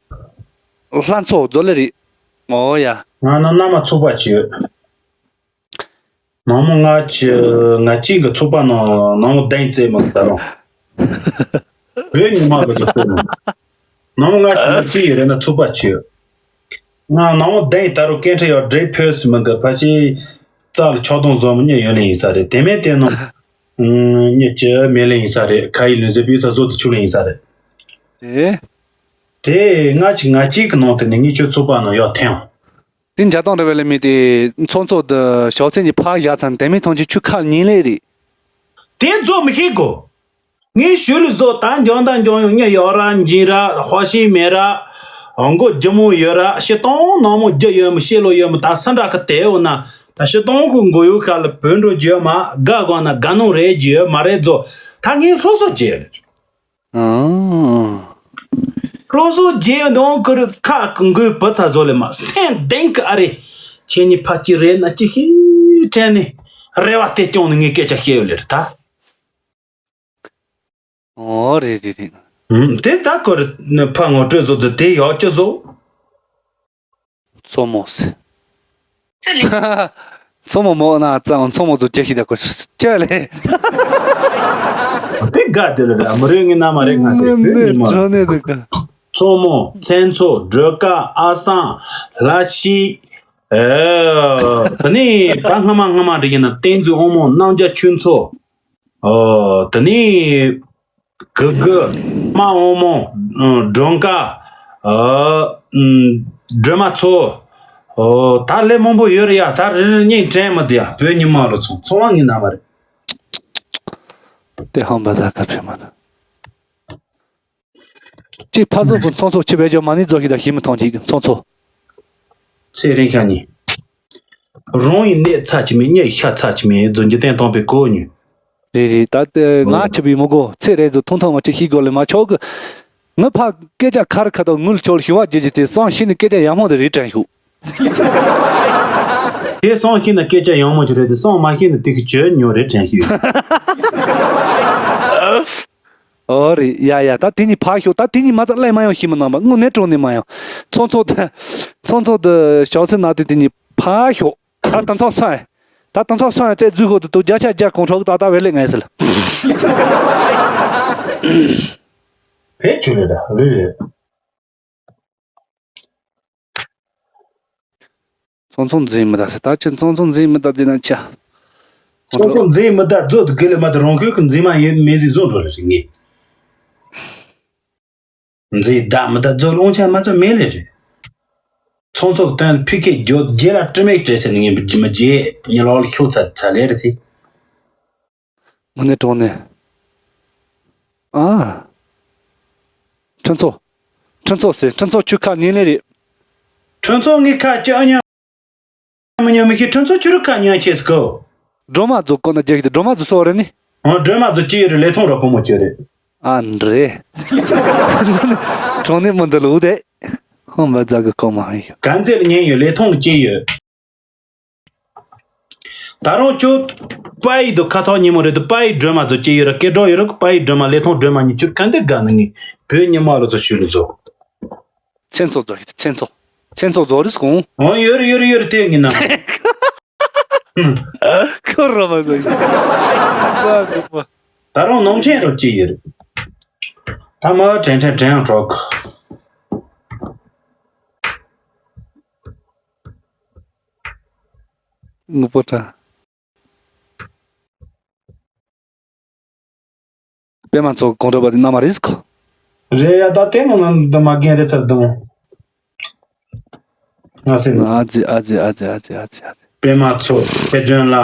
ལྷ་མཚོ་རྫོ་ལེ་རེད། ཨོ་ཡ། ང་ན་མནའ་མ་ཚོགས་པ་བྱོས། ནང་མོ་ང་ཆ་ང་གཅིག་གི་ཚོགས་པ་ནང་ནང་མོ་གདན་རྩེ་མ་གི་ད་རུང་། བོད་ཉི་མ་གི་ཚོགས་པ་ནང་། ནང་མོ་ང་ཆ་ང་གཅིག་ཡི་རེ་ན་ཚོགས་པ་ཆེ། ང་ནང་མོ་གདན་ད་རུང་སྐད་འཕྲིན་ཡོད་འདྲེ་ཕོས་མི་གི་ཕ་ཆེ། རྩ་ལ་ཆོག་དང་བཟོ་མི་ཉེ་ཡོད་ལེ་ཡིན་ས་རེད་དེ་མེད་དེ་ནང་། ཉེ་ཅི་མེད་ལེ་ཡིན་ས་རེད་ཁ་ཡི་ལུན་ཟེ་པི་ས་བཟོ་དུ་ཆུག་ལེ་ཡིན་ས་རེད། དེ། དེ་ང་གཅིག་ང་གཅིག་གི་ནང་དེ་ནས་ངས་ཁྱོད་ཚོགས་པ་ནང་ཡོད་ཐེངས། དེ་འཇའ་དང་འདྲ་བའི་ལས་མི་དེ་ཚོང་ཚོགས་འདི་ཞའོ་ཚེ་གཉིས་ཕར་བཞག་ཚར་དེ་མི་ཐོང་ཆུ་ཆུ་ཁ་ཉིན་ལས་རེད། དེ་རྫོགས་མི་ཤེས་གོ། ངས་ཞུ་ལུ་བཟོ་ད་འཇོན་ད་འཇོན་ཡོང་ཉེ་ཡོད་ར་འཇིན་ར་ཧོ་ཤི་མེད་ར། འོང་གོ་ཇི་མོ་ཡོད་ར་ཤི་སྟོང་ནང་མོ་རྒྱུ་ཡོད་མི་ཤེས་ལོ་ཡོད་མི་ད་སུ་འདྲ་གི་དེ་འོ་ན་ད་ཤི་སྟོང་ཁུ་མགོ་ཡུ་ཁ་ལ་བོད་འགྲོ་རྒྱུ་ཡོད་མ་དགའ་གོ་ན་དགའ་ནོ་རེད་རྒྱུ་ཡོད་མ་རེད་རྫོགས་ད་ངས་སློབ་གསོ་བྱེད། ཨང་། སློབ་གསོ་རྒྱས་འདོང་ཁུར་ཁ་ཀུན་གོས་བུ་ཚ་བཟོ་ལེ་མ་སེམས་གདེང་གི་ཨ་རེ། ཁྱེད་གཉིས་ཕ་གཅིག་རེད་ན་ཅི་ཤི་དྲན་ནས་རེ་བ་དེ་སྐྱོང་ནས་ངས་སྐད་ཆ་བཤད་ཡོད་ལེ་རེད་ད། ཨོ་རེད་རེད་རེད། ཨུམ་དེ་ད་ཁོ་རེ་ཕ་ངོ་སྤྲོད་བཟོ་ཚོ་དེ་ཡག་ཅི་བཟོ། མཚོ་མོ་ཟེར། མཚོ་མོ་མོ་ན་ཙང་མཚོ་མོ་ཚོ་སྐྱེ་ཤི་ད་ཁོ་ཅི་ལེ། དེ་དགའ་དེ་ལ་ར་མི་རེ་ངི་ན་མ་རེ་ང་ཟེར་བོད་ཉི་མ། དྲང་གནས་དུ་དགའ། མཚོ་མོ་མཚན་མཚོ་སྒྲོལ་དཀར་ཨ་སང་ལྷ་ཤི། ཨེ། ད་ནི་ད་སྔ་མ་སྔ་མ་འདྲ་ཡིན་ན་བསྟན་འཛིན་དབང་མོ་རྣམ་རྒྱལ་ཆོས་མཚོ། ཨོ། ད་ནི། གུ་གུ། རྨ་དབང་མོ། སྒྲོན་དཀར། ཨ། སྒྲོལ་མ་མཚོ། ཨོ། ད་ལས་མང་པོ་ཡོད་རེད་ཡ། ད་རེ་རེ་གཉིས་དྲན་མི་བདེ་ཡ། བོད་ཉི་མ་ལོ་ཚོང་ཚོང་བ་ངའི་ན་མ་རེད། དེ་ཧམ་པ་ཟ་ག་བྱེད་མ་ན། གཅིག་ཕ་ཚོ་གི་ཚོང་ཚོ་ཆི་བས་ཇོ་མ་ནི་རྫོ་ཞིག་དང་ཞི་མི་ཐོང་ཅིག་ཚོང་ཚོ། ཚེ་རིང་ཤ་ཉིན། རང་ཡི་གནས་ཚ་ཅི་མེད་གཉའ་ཡི་ཤ་ཚ་ཅི་མེད་རྫོན་གྱི་བསྟན་སྟོང་པའི་གོ་ཉུལ། རེད་རེད་ད་ལྟ་ང་ཆི་བི་མི་གོ་ཚེ་རེད་ཚོ་ཐུང་ཐུང་མ་ཅི་ཤི་གོ་ལེ་མ་ཆོག་གི། ངི་ཕ་སྐད་ཆ་ཁ་རི་ཁ་ཐོག་ངུལ་ཆོག་ལ་ཤི་བ་རྒྱུ་ཅི་དེ་སང་ཤི་ནི་སྐད་ཆ་ཡག་མོ་དེ་རེད་དྲན་ཤུག་དེ་སང་ཤི་ནི་སྐད་ཆ་ཡག་མོ་ཅི་རེད་དེ་སང་མ་ཤི་ནི་དེ་གི་བྱོས་ཉོ་རེད་དྲན་ཤུག་ཨོ་རེད་ཡ་ཡ་ད་དེ་གཉིས་ཕར་ཤོག་ད་དེ་གཉིས་མ་ཚ་ལས་མ་ཡོང་ཤི་མི་ནང་པ་དངོས་གནས་དྲང་གནས་མ་ཡོང་ཚོང་ཚོགས་དེ་ཚོང་ཚོགས་དེ་ཞའོ་ཚེ་ན་དེ་དེ་གཉིས་ཕར་ཤོག་ད་དང་ཚོགས་སོང་ཡ། ད་དང་ཚོགས་སོང་ཡ་ཚེ་རྫུས་ཁོ་དུ་དུ་བརྒྱ་ཆ་བརྒྱ་གོང་ཁྲོག་ད་ད་བེ་ལེ་ངས་ཟེར། བེད་ཆུ་ལེ་ད་རེད་རེད། ཚོང་ཚོང་འཛིན་མི་ད་ཟེར། ད་ཁྱེད་ཚོང་ཚོང་འཛིན་མི་ད་ཟེར་ན་ཆ། ཚོང་ཚོང་འཛིན་མི་ད་རྫོགས་དུ་དགོས་ལས་མ་ད་རང་ཁུལ་གྱི་འཛིན་མ་ཡོད་མེད་ཟིག་བཟོ་འགྲོ་ལ་རིག་ངེས། འཛིན་ད་མི་ད་རྫོགས་ལོང་ཆ་མ་ཚོ་མེད་ལས་རེད། ཚོང་ཚོགས་སྟོན་ཕི་ཁེ་རྒྱོ་རྒྱལ་ལ་དྲི་མེད་བྲེ་ཟེར་ནས་ངས་མི་རྗེ་ཉི་ལོག་ལ་ཤོག་ཚ་ཚ་ལེ་རེད་དེ། དངོས་གནས་དྲང་གནས། ཨ། ཁྲི་ཚོ། ཁྲི་ཚོ་ཟེར། ཁྲི་ཚོ་ཁྱོད་ཁ་ཉན་ལེ་རེད། ཁྲི་ཚོ་ངའི་ཁ་ཅི་ཨ་ཉམས་མི་ཉམས་མི་ཤེས། ཁྲི་ཚོ་ཁྱོད་རུ་ཁ་ཉན་ཆེ་སྐོ། སྒྲོལ་མ་རྫོགས་གོ་ན་རྒྱལ་ཤི་དེ་སྒྲོལ་མ་རྫོགས་སོ་རེད་ནི། ཨ། སྒྲོལ་མ་རྫོགས་ཅི་ཡོད་རེད། ལས་ཐོང་ར་ཕོ་མོ་ཅི་རེད། ཨ་འདྲེ། དྲང་གནས་མི་འདི་ལོ་དེ། ཧོ་མ་རྫ་གི་གོ་མ་ཧི་ཤོ། ག་ཚད་ལ་ཉན་ཡོད། ལས་ཐོང་ཅི་ཡོད། ད་རུང་ཁྱོད་པ་ཡི་དུ་ཁ་ཐོག་ཉིན་མོ་རེད་དུ་པ་ཡི་སྒྲོལ་མ་ཚོ་སྐྱེ་ཡོད་ར་སྐད་གྲོགས་ཡོད་ར་པ་ཡི་སྒྲོལ་མ་ལས་ཐོང་སྒྲོལ་མ་གཉིས་ཁྱོད་ག་འདི་དགའ་ནི་ངས་བོད་ཉི་མ་ལོ་ཚོ་ཞུ་རུ་ཚོ། མཚན་ཚོགས་རྫོགས་ཡོད་མཚན་ཚོགས། མཚན་ཚོགས་རྫོགས་རེད་གོང་། འོ་ཡོད་རེད་ཡོད་རེད་ཡོད་རེད་དེ་ངས་ནམ། ཁོ་ར་མ་ཚོ་ཡིན། ད་རུང་ནང་ཆེན་རུ་སྐྱེ་ཡོད་རེད། ད་མ་དྲན་དྲན་དྲན་ཡང་གྲོགས། ངུ་པོ་ཏྲ། པད་མ་མཚོ་གོང་འགྲོ་བ་དེ་མནའ་མ་རེད་ཟེར་གོ། རེད་ཡ། ད་དེ་མོ་ན་འདི་མ་རྒན་རེད་ཚར་དང་། ང་སེམས། ཨ་ཙི་ཨ་ཙི་ཨ་ཙི་ཨ་ཙི་ཨ་ཙི་ཨ་ཙི། པད་མ་མཚོ་པད་སྒྲོན་ལ།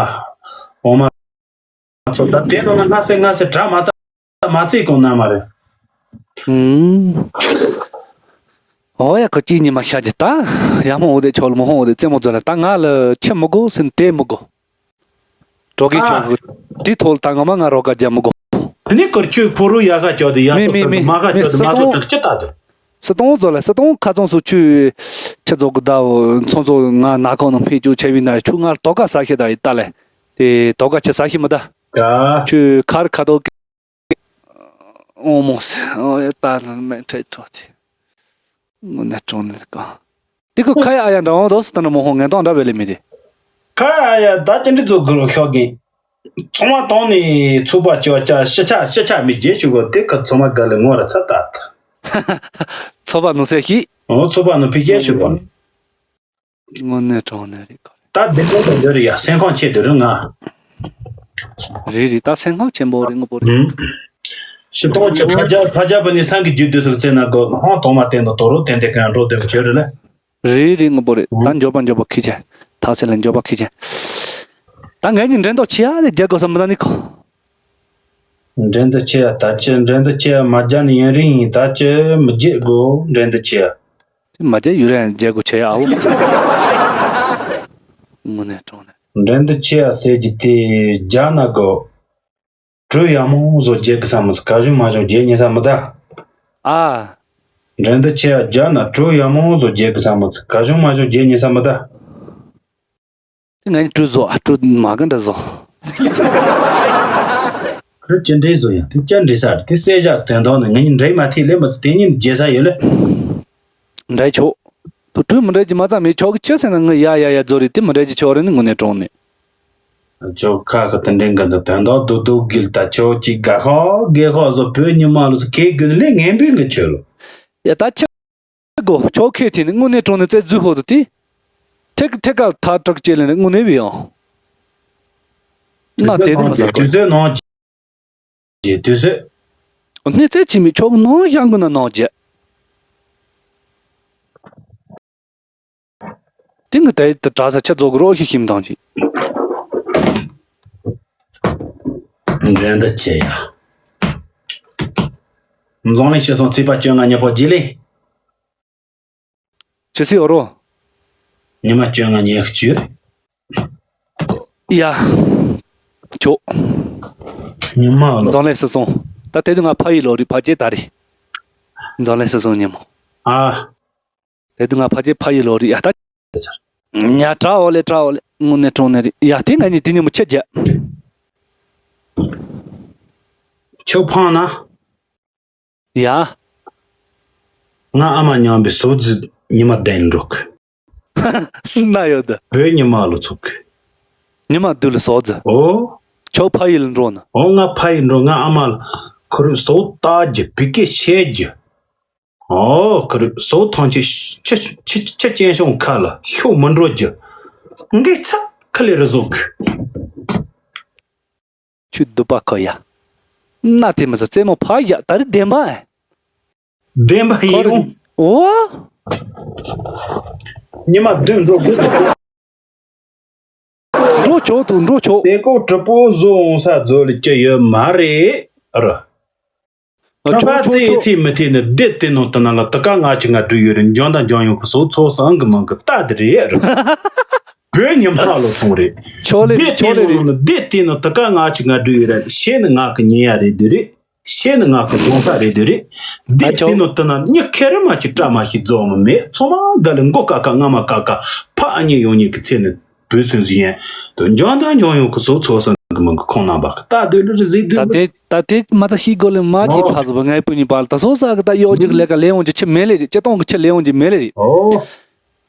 འོ་མ་མཚོ་ད་དེ་མོ་ན་ང་སེམས་ང་སེམས་གྲ་མ་ཚ་མ་ཚིག་གོང་མནའ་མ་རེད། ཨུམ། ཨོ་ཡ་ཁོ་གཅིག་ཉི་མ་ཤ་རྒྱུ་ད། ཡ་མོ་འོ་དེ་ཆོག་ལ་མོ་ཧོང་འོ་དེ་རྩེད་མོ་རྫོགས་ལ་ད་ང་ལ་ཁྱི་མི་དགོ་སེམས་དེ་མི་དགོ། གྲོགས་ཀྱི་ཨ། ཆོག་གི་དེ་ཐོག་ལ་ད་ང་མ་ང་རོགས་ཀ་རྒྱ་མི་དགོ། དེ་ནས་ཁོར་ཁྱོད་ཕོ་རུ་ཡ་ཁ་ཅོག་དེ་ཡ་མེ་ཐོག་མེ་ཏུ་མེ་མ་ཁ་མེ་ཅོག་དེ་སི་མ་ཚོགས་ཏོང་ཅག་ཅི་ལྟ་དུ། སི་ཏོང་རྫོགས་ལ་སི་ཏོང་ཁ་ཚོང་སུ་ཆུ། ཁྱི་ཚོགས་གི་ཟླ་བོ་ཚོང་ཚོགས་ང་ན་ཁོང་ནང་ཕེ་ཅུ་ཆེ་བི་ན་ཆུ་ང་དོ་ཀ་ས་ཤེ་ད་ཡི་ལྟ་ལེ། དེ་དོ་ཀ་ཆེ་ས་ཤེ་མི་ད། ཡ། ཆུ་ཁར་ཁ་དོ། ཨོ་མོ་སེ། ཨོ་ཡ་ད་ནི་མེ་ཁྲེ་ཁྲོ་ཏི། དངོས་གནས་དྲང་གནས་གང་། དེ་ཁོ་ཁ་ཡ་ཨ་ཡ་འདྲ་བོ་རོ་སི་ད་ནི་མོ་ཧོ་ངན་དང་འདྲ་བའི་ལེ་མི་དེ། ཁ་ཡ་ཨ་ཡ་ད་ཅི་འདྲི་ཚོ་གུ་རུ་ཤོག་གིན། ཚོང་མ་དང་ནི་ཚོགས་པ་ཅོ་ཅ་ཤི་ཆ་ཤི་ཆ་མི་རྗེ་ཞུ་གོ་དེ་ཁ་ཚོང་མ་ག་ལེ་ངོ་ར་ཚ་ད། ཚོགས་པ་ནོ་སེ་ཤི། ཨོ་ཚོགས་པ་ནོ་ཕི་ཤེ་ཞུ་གོ། དངོས་གནས་དྲང་གནས་རེད་ཁོ། ད་བདེ་མོ་དང་འདོད་རེད་ཡ། སེམས་ཁམས་ཆེ་འདོད་རེད་ང་། རེད་རེད་ད་སེམས་ཁམས་ཆེན་པོ་རེད་དངོས་པོ་རེད། ཨུམ། ཤི་ཏོང་ཆེ་ཕ་རྒྱ་ཕ་རྒྱ་བུ་ནི་སང་གི་རྒྱུད་དུ་སོགས་ཚེ་ན་གོ་ཧང་དོང་མ་བསྟན་དུ་དོ་རུ་བསྟན་ཏེ་གང་འགྲོ་དོན་ཆེ་རེད་ལ། རེད་རེད་དངོས་པོ་རེད་ད་འཇོག་པ་འཇོག་པ་ཁི་ཆེ། ཐག་ཆེ་ལ་འཇོག་པ་ཁི་ཆེ། ད་ངས་ནི་འགྲན་ཟླ་ཆེ་ཡ་རེད་རྒྱ་གོ་ས་མི་ད་ནི་ཁོ། འགྲན་ཟླ་ཆེ་ཡ་ད་ཅི་འགྲན་ཟླ་ཆེ་ཡ་མ་རྒྱ་ནི་ཡུན་རིང་ཡིན་ད་ཅི་མི་རྒྱལ་དགོ་འགྲན་ཟླ་ཆེ་ཡ། དེ་མ་རྒྱལ་ཡུན་རིང་རྒྱལ་དགོ་ཆེ་ཡ་ཨའོ། དངོས་གནས་དྲང་གནས། འགྲན་ཟླ་ཆེ་ཡ་ཟེར་གྱི་དེ་རྒྱ་ན་གོ། གྲུ་ཡ་མོ་བཟོ་རྒྱལ་གི་ས་མི་ཚ་ག་གཞུང་མ་གཞུང་རྒྱལ་ཉེ་ས་མི་ད། ཨ། འགྲན་ཟླ་ཆེ་ཡ་རྒྱ་ན་གྲུ་ཡ་མོ་བཟོ་རྒྱལ་གི་ས་མི་ཚ་ག་གཞུང་མ་གཞུང་རྒྱལ་ཉེ་ས་མི་ད། དེ་ང་གྲུ་བཟོ་ཨ་གྲུ་མ་ག་འདྲ་བཟོ། གྲུ་ཅི་འདྲའི་བཟོ་ཡང་དེ་ཅི་འདྲའི་ས་དེ་གསལ་བཞག་དོན་དག་ནི་ང་གཉིས་འདྲེས་མ་ཐིག་ལེན་མི་ཚ་དེ་གཉིས་རྒྱལ་ས་ཡོད་ལེ། འདྲེས་ཆོག་དུ་གྲུ་མི་འདྲེས་ཀྱི་མ་ཚ་མེད་ཆོག་གི་ཆི་ཟེར་ན་ངི་ཡ་ཡ་ཡ་བཟོ་རེད་དེ་མི་འདྲེས་ཀྱི་ཆོག་རེད་ནི་དངོས་གནས་དྲང་གནས། ཅོག་ཁ་ཁ་དེ་འདྲའི་འགའ་འདུག་དོན་དག་རྡོག་རྡོག་གིལ་ད་ཆོག་ཅིག་དགའ་ཤོག་དགའ་ཤོག་བཟོ་བོད་ཉི་མ་ལོ་ཚོ་གས་དགོས་ནི་ལས་ངན་པོའི་ངི་ཆོས་ལོ། ཡ་ད་ཆི། གོ་ཆོག་ཁེ་ཐི་ནི་དངོས་གནས་དྲང་གནས་རྩེ་རྫུས་ཤོག་ཏུ་ཏི། ཐེ་ཐེ་ཀ་ཐ་དྲག་ཅེ་ལེ་ནི་དངོས་གནས་བི་ཡང་། ན་དེ་དུ་མི་ཟ་གོ། དུས་ཚོད་ནང་རྗེས་དུས་ཚོད། གནས་ཚད་ཆི་མི་ཆོག་ནང་ཤང་གི་ན་ནང་རྗེས། ཏི་ངི་དེ་ད་གྲྭ་ས་ཆ་རྫོགས་གི་རོགས་ཤི་ཤིམ་དང་ཅི། འགྲན་ཟླ་ཆེ་ཡ། འཛམ་གླིང་སྤྱི་སོང་ཚེས་པ་བཅོ་ལྔ་ཉི་པོ་རྗེས་ལེ། ཆི་སི་ཨོ་རོ། ཉི་མ་བཅོ་ལྔ་ཉི་ཤུ་བཅུ། ཡ། ཆོ། ཉི་མ་ལོ། འཛམ་གླིང་སྤྱི་སོང་། ད་དེ་དུས་ང་ཕ་ཡི་ལོ་རེད་ཕ་ཅེ་ད་རེད། འཛམ་གླིང་སྤྱི་སོང་ཉི་མོ། ཨ། དེ་དུས་ང་ཕ་ཅེ་ཕ་ཡི་ལོ་རེད་ཡ་ད། ཉ་དྲ་འོ་ལེ་དྲ་འོ་ལེ་དངོས་གནས་དྲང་གནས་རེད་ཡ་དེ་ང་གཉིས་དེ་ཉི་མོ་ཆེ་རྒྱ། ཆོ་ཕང་ན། ཡ། ང་ཨ་མ་མཉམ་པའི་སོ་ཛི་ཉི་མ་བདེན་འགྲོ་གི། ན་ཡོད་ད། བོད་ཉི་མ་ལོ་ཚོགས་གི། ཉི་མ་དུ་ལ་སོ་ཛི། ཨོ། ཆོ་ཕ་ཡི་ལ་འགྲོ་ན། ཨོ་ང་ཕ་ཡི་འགྲོ་ང་ཨ་མ་ལ་ཁོ་རུ་སོ་ལྟ་རྒྱུ་བི་ཀེ་བཤད་རྒྱུ། ཨོ་ཁོ་རུ་སོ་ཐང་ཆེ་ཆེ་ཆེ་ཆེ་ཅན་ཤོང་ཁ་ལ་ཤོ་མི་འགྲོ་རྒྱུ། འགའི་ཚ་ཁ་ལེ་རུ་བཟོ་གི། ཁྱོད་སྡུག་པ་ཁོ་ཡ། ན་དེ་མི་ཟ་རྩེད་མོ་ཕ་ཡ་ད་རེ་བདེན་པ་ཨེ། བདེན་པ་ཡིན་རུང་། འོ། ཉི་མ་བདུན་འགྲོ་དགོས། འགྲོ་ཆོག་ཏུ་འགྲོ་ཆོག་དེ་ཀོ་གྲི་པོ་བཟོ་འོང་ས་བཟོ་ལ་སྐྱི་ཡོད་མ་རེད་ར། ཨ། ཁྱོད་ཆོག་ཆོག་ཚེ་ཡི་ཆོག་ཐེ་མི་ཐེ་ནི་སྡེ་དེ་ནང་དུ་ན་ལ་དུ་ཀ་ང་ཆི་ང་འགྲུལ་ཡོད་རེད། འཇོན་དང་འཇོན་ཡོང་གི་སོ་ཚོ་སང་གི་མང་གི་ལྟ་དེ་རེད་ར། བོད་ཉི་མ་ལོ་ཚོང་རེད། ཆོག་ལེ་རེད། ཆོག་ལེ་རེད། སྡེ་དེ་ནང་དུ་ཀ་ང་ཆི་ང་འགྲུལ་ཡོད་རེད། ཤེས་ནི་ང་གི་ཉེ་ཡ་རེད་དེ་རེད། ཤེས་ནི་ང་གི་གོང་ས་རེད་དེ་རེད། ཨ་སྡེ་ཆོག་དེ་ནང་དུ་ན་མྱི་ཁེ་རི་མ་ཆི་བཀྲ་མ་ཤི་རྫོགས་མི་མེད། ཚོ་མ་ག་ལེ་མགོ་ཀ་ཀ་རྔ་མ་ཀ་ཀ་ཕ་ཨ་མྱེས་ཡོང་མྱེས་གི་ཚེ་ནི། བུ་སུན་ཟི་ཡན། དུ་འཇོན་དང་འཇོན་ཡོང་གི་སོ་ཚོ་སང་གི་མང་གི་ཁོང་རྣམ་པ་ལྟ་དུས་ལ་རི་ཟིག་ད་དུས་ལ། དེ་ད་དེ་མ་ད་ཤི་དགོས་ལེ་མ་ཅི་ཨོ། ཕ་ཟི་བ་ངའི་བུ་གཉིས་པ་ལ་ད་སོ་ས་གི་ད་གཡོ་ཅིག་ལས་ཀ་ལས་འོང་གི་ཆི་མེད་ལེ་རེད། ཅི་གཏོང་གི་ཆི་ལས་འོང་གི་མེད་ལེ་རེད། ཨོ།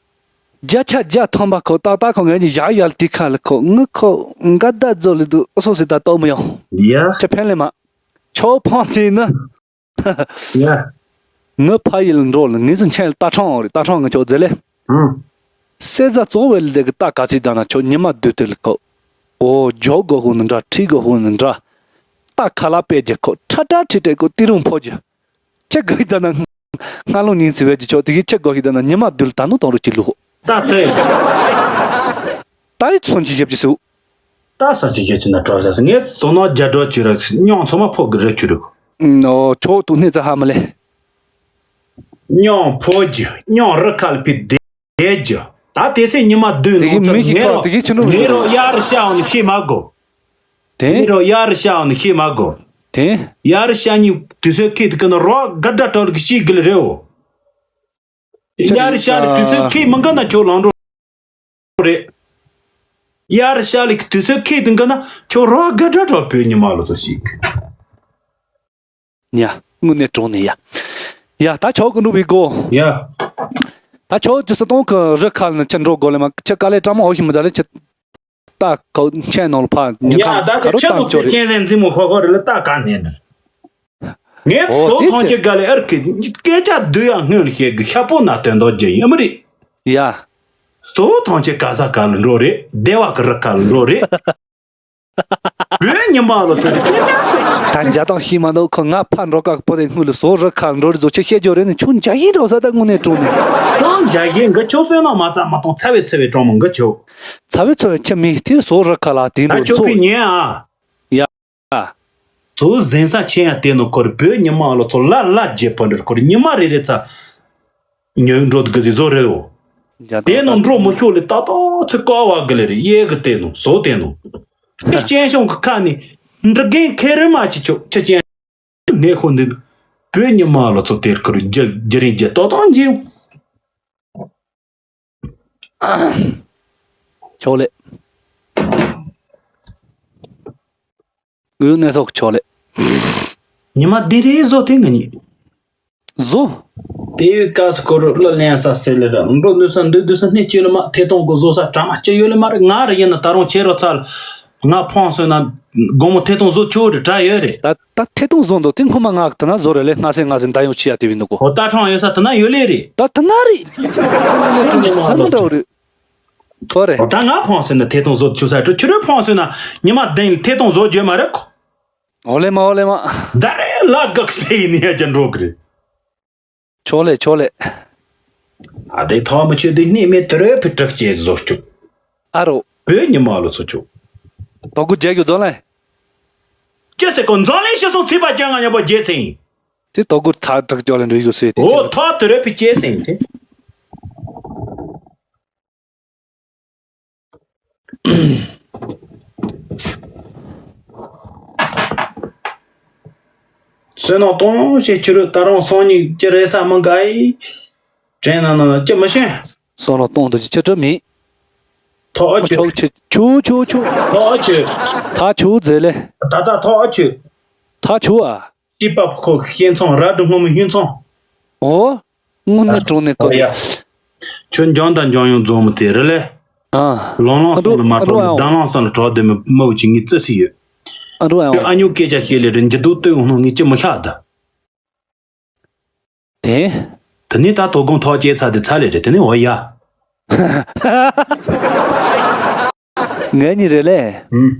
བརྒྱ་ཆ་བརྒྱ་ཐམ་པ་ཁོ་ཏག་ཏག་ཁོ་ངའི་གཉིས་ཡག་ཡག་ལ་དེ་ཁ་ལ་ཁོ་ངི་ཁོ་འགའ་ད་རྫོ་ལི་དུ་ཨོ་སོ་སི་ད་ཏོ་མི་ཡོང་། ཡ། ཆི་ཕན་ལེ་མ། ཆོ་ཕོང་དེ་ནི། ཡ། ངི་ཕ་ཡུལ་འགྲོ་ལ་ངེས་སུ་མཁྱེན་ལ་རྟ་ཁྲང་རེད། རྟ་ཁྲང་ངི་ཆོ་ཛེ་ལེ། ཨང་། སེ་ཛ་གཙོ་བོ་ལས་ཀི་རྟ་ག་ཚིག་དང་ན་ཆོ་ཉི་མ་བདུད་དེ་ལ་ཁོ། ཨོ་ཇོ་གོ་ཧུ་ནི་འདྲ་ཁྲི་གོ་ཧུ་ནི་འདྲ། རྟ་ཁ་ལ་པད་ཀྱི་ཁོ་ཁྲ་ཁྲ་ཁྲི་ཁྲི་ཁོ་ཏི་རུང་ཕོ་ཀྱི། ཁྱི་གོ་ཤི་དང་ན། སྔ་ལོ་ཉིན་ཚེ་བས་ཀྱི་ཆོ་དེ་གི་ཁྱི་གོ་ཤི་དང་ན་ཉི་མ་བདུད་ལ་ད་ནུ་དང་རུ་ཅི་ལུ་ཧོ། ད་ལྟ་ད་ཡི་ཚོན་གྱི་ཞབས་ཀྱི་སུ། ད་ས་ཅི་ཞབས་ཀྱི་ན་གྲོ་ས་ངས་བཟོ་ན་རྒྱ་གྲོ་ཅི་ར་སྙོང་ཚོ་མ་ཕོ་གི་རེ་ཅི་རུ། ཨོ་ཆོ་དུ་སྣེ་ཚ་ཧ་མ་ལེ། སྙོང་ཕོ་རྒྱུ་སྙོང་རི་ཁ་ལ་ཕི་དེ་རྒྱུ། ད་དེ་སེ་ཉི་མ་བདུན་དེ་གི་ནང་ཚར་མི་ཞིག་ངེ་རོ་ཁ་དེ་གི་ཆུ་ནུ་ངེ་རོ་ཡར་ཤའོ་ནི་ཤི་མ་གོ། དེ་ངེ་རོ་ཡར་ཤའོ་ནི་ཤི་མ་གོ། དེ་ཡར་ཤ་ནི་དུས་སེ་ཁི་དེ་གི་ན་རོ་ག་ད་ཏོ་ལ་གི་ཤི་གི་ལ་རེའོ། ཡར་ཤ་ནི་དུས་སེ་ཁི་མི་ག་ན་ཆོ་ལང་རོ། རེད། ཡར་ཤ་ལི་གི་དུས་ཚོད་ཁེལ་དུས་འགའ་ན་ཁྱོད་རོ་དགའ་དྲག་དྲག་བོད་ཉི་མ་ལོ་ཚོ་ཞིག་ཡ། དངོས་གནས་དྲང་ནས་ཡ། ཡ་ད་ཆོག་གི་འགྲོ་བའི་སྒོ། ཡ། ད་ཆོག་ཅི་སི་སྟོང་གི་རི་ཁ་ལ་ནི་ཁྱེད་འགྲོ་དགོས་ལེ་མ་ཁྱེད་དཀའ་ལས་དྲག་མོ་འོ་ཞིག་མི་ད་ལེ་ཁྱེད། ད་གོ་མཁྱེན་ནོར་ཕ་ཉི་ཡ་ཁ་ད་ཁ་ཆོ་རོ་ཁྱེད་ནོ་དང་ཆོ་ཁྱེད་རེད། ཅན་ཟན་རྫི་མོ་ཧོ་ཧོ་རེ་ལ་ད་ག་ནས་འདྲ། ངས་ཨོ་སོ་དེ་ཐང་ཆེ་ཅི་ག་ལེ་ཨར་ཀི་སྐད་ཆ་བསྡུ་ཡང་སྔོན་ལ་བཤད་གི་ཤ་པོ་ན་དོན་དག་རྒྱུ་ཡིན་མི་རེད། ཡ། སོ་ཐང་ཆེ་ག་ས་ག་ལ་འགྲོ་རེད། སྡེ་བ་གི་རི་ཁ་ལ་འགྲོ་རེད། བོད་ཉི་མ་ལ་ཚོད་དེ་སྐད་ཆ་ད་འཇའ་དང་ཤི་མ་འདུག་ཁོ་ང་ཕ་འགྲོ་ཀ་པོ་དེ་སྔོན་ལ་སོ་རི་ཁ་ལ་འགྲོ་རེད་ཟོ་ཆེ་བཤད་རྒྱུ་རེད་ནི་ཆུང་འཇའ་ཡིན་འགྲོ་ས་ད་དངོས་གནས་དྲང་ནས། ཁྱོད་འཇའ་ཡིན་གི་ཆོ་སོན་ན་མ་ཚ་མ་གཏོང་ཚ་བའི་ཚ་བའི་གྲོང་མོ་གི་ཆོ། ཚ་བའི་ཚ་བའི་ཁྱི་མི་དེ་སོ་རི་ཁ་ལ་དེ་ད་འགྲོ་ཆོ་ཚོ་གི་ཉན་ཨ། ཡ། ཚོ་གཟན་ས་ཆེན་ཡང་དེ་ནོ་ཁོར་བོད་ཉི་མ་ལོ་ཚོ་ལ་ལ་རྒྱས་པ་འདྲ་ཁོར་ཉི་མ་རེ་རེ་ཚ་ཉོས་འགྲོ་གི་ཟི་བཟོ་རེད་འོ། ཡ་དེ་ནོ་འགྲོ་མི་ཤོག་ལེ་ཏག་ཏག་ཚེ་ཀ་བ་གི་ལེ་རེ་གཡས་གི་དེ་ནོ་བཟོ་དེ་ནོ། ཁྱི་སྐྱེན་ཤོང་གི་ཁ་ནི་འདྲི་རྒན་ཁེ་རི་མ་ཅི་ཆོ་ཁྱི་སྐྱེན་ནེ་ཁོ་འདི་བོད་ཉི་མ་ལོ་ཚོ་དེར་ཁོར་རྒྱ་རྒྱ་རིང་རྒྱ་ཏག་ཏག་འཇིམ། ཆོག་ལེ། ངུ་གནས་སོགས་ཆོག་ལེ། ཉི་མ་དེ་རེ་བཟོ་དེ་ང་གཉིས། བཟོ། དེ་ཡོད་ཀ་ས་ཁོ་རུ་ལ་ལེན་ས་སེ་ལེ་ར་འགྲོ་འདུག་ས་འདུག་འདུག་ས་སྣེ་གཅིག་ལ་མ་ཐེ་གཏོང་གི་བཟོ་ས་གྲ་མ་གཅིག་ཡོད་ལེ་མ་རེད། ང་ར་ཡིན་ན་ད་རུང་ཁྱེད་རོ་ཚ་ལ་ང་ཕོང་སོན་ན་དགོང་མོ་ཐེ་གཏོང་བཟོ་ཆོག་རེད་དྲ་ཡོད་རེད། ད་ད་ཐེ་གཏོང་བཟོ་འདུག་དེ་སྔོན་མ་ང་གི་ད་ན་བཟོ་རེད་ལེ་སྔ་སེ་སྔ་སེ་ད་ཡོང་ཆི་ཡ་དེ་བི་འདུག་གོ། ཧོ་ད་ཁྲང་ཡོད་ས་ད་ན་ཡོད་ལེ་རེད། ད་ད་ན་རེད། སེམས་འདྲ་བོ་རེད། ཁོ་རེད། ད་ང་ཕོང་སོན་ན་ཐེ་གཏོང་བཟོ་ཆུ་ས་ཁྱོད་ཁྱོད་རོ་ཕོང་སོན་ན་ཉི་མ་བདུན་ཐེ་གཏོང་བཟོ་རྒྱུ་མ་རེད་ཁོ། ཨོ་ལེ་མ་ཨོ་ལེ་མ། ད་རེ་ལ་གག་སེ་ཡིན་ཡ་ཅན་འགྲོ་གི་རེད། ཆོག་ལེ་ཆོག་ལེ། ཨ་དེ་ཐོག་མི་ཆོད་དེ་སྣེ་མེད་དུ་རེ་ཕི་དྲག་ཅེས་བཟོ་སྐྱུག་ཨ་རོ། བོད་ཉི་མ་ལོ་ཚོ་ཆོག་དོ་གུ་རྒྱལ་རྒྱུ་རྫོང་ལེ། ཅི་ཟེར་གོ་རྫོང་ལེ་ཤི་སོང་ཚིག་པ་ཅན་ང་ཉོ་པ་རྒྱལ་སེང་། དེ་དོ་གུར་ཐག་དྲག་ཅོག་ལེ་འགྲོ་ཡོད་སེ་དེ་ཨོ་ཐག་དུ་རེ་ཕི་ཅེས་སེང་དེ། བསོད་ནམས་གཏོང་ཞེས་ཁྱོད་རུ་ད་རུང་སང་ཉིན་ཅི་རེད་ས་མི་འགའ་ཡིས་དྲན་ན་ན་ཅི་མི་ཤེས། བསོད་ནམས་གཏོང་དུ་ཅི་ཁྱོད་རུ་མིན། ཐོག་ཨ་ཆུ། ཆོག་ཆེ་ཆུ་ཆུ་ཆུ། ཐོག་ཨ་ཆུ། ཐག་ཆུ་ཟེར་ལེ། ད་ད་ཐོག་ཨ་ཆུ། ཐག་ཆུ་ཨ། སྐྱིད་པ་ཁོ་ཤེས་མཚང་ར་སྒྲུང་སྔོན་མོ་ཧུན་མཚང་། ཨོ། དངོས་གནས་དྲང་གནས་ཁོ། ཨ་ཡ། ཁྱོད་འཇང་དང་འཇང་ཡོང་རྫོང་མི་དེ་རེད་ལེ། ཨ། ལོང་ལོང་སང་ལ་མ་ཨ་འགྲོ་ཨ་འགྲོ་ཨ་འགྲོ་ཨ་འོང་། ལྡང་ལོང་སང་ལ་གྲོགས་དེ་མི་མི་བུ་ཅིག་ངས་བརྩི་སྲིད་ཡོད། ཨ་འགྲོ་ཨ་ཁྱོད་ཨ་འོང་། ཉོ་སྐད་ཆ་བཤད་ལེ་རེད་འཇི་དུ་ལྟོས་འོང་ནོ་ངས་ཅི་མི་ཤག་ད། དེ། དེ་ནས་ད་དོ་དགོང་ཐོག་བཅད་ཚར་དེ་ཚར་ལེ་རེད་དེ་ནས་འོ་ཡ། ངེད་གཉིས་རེད་ལེ། ཨུམ།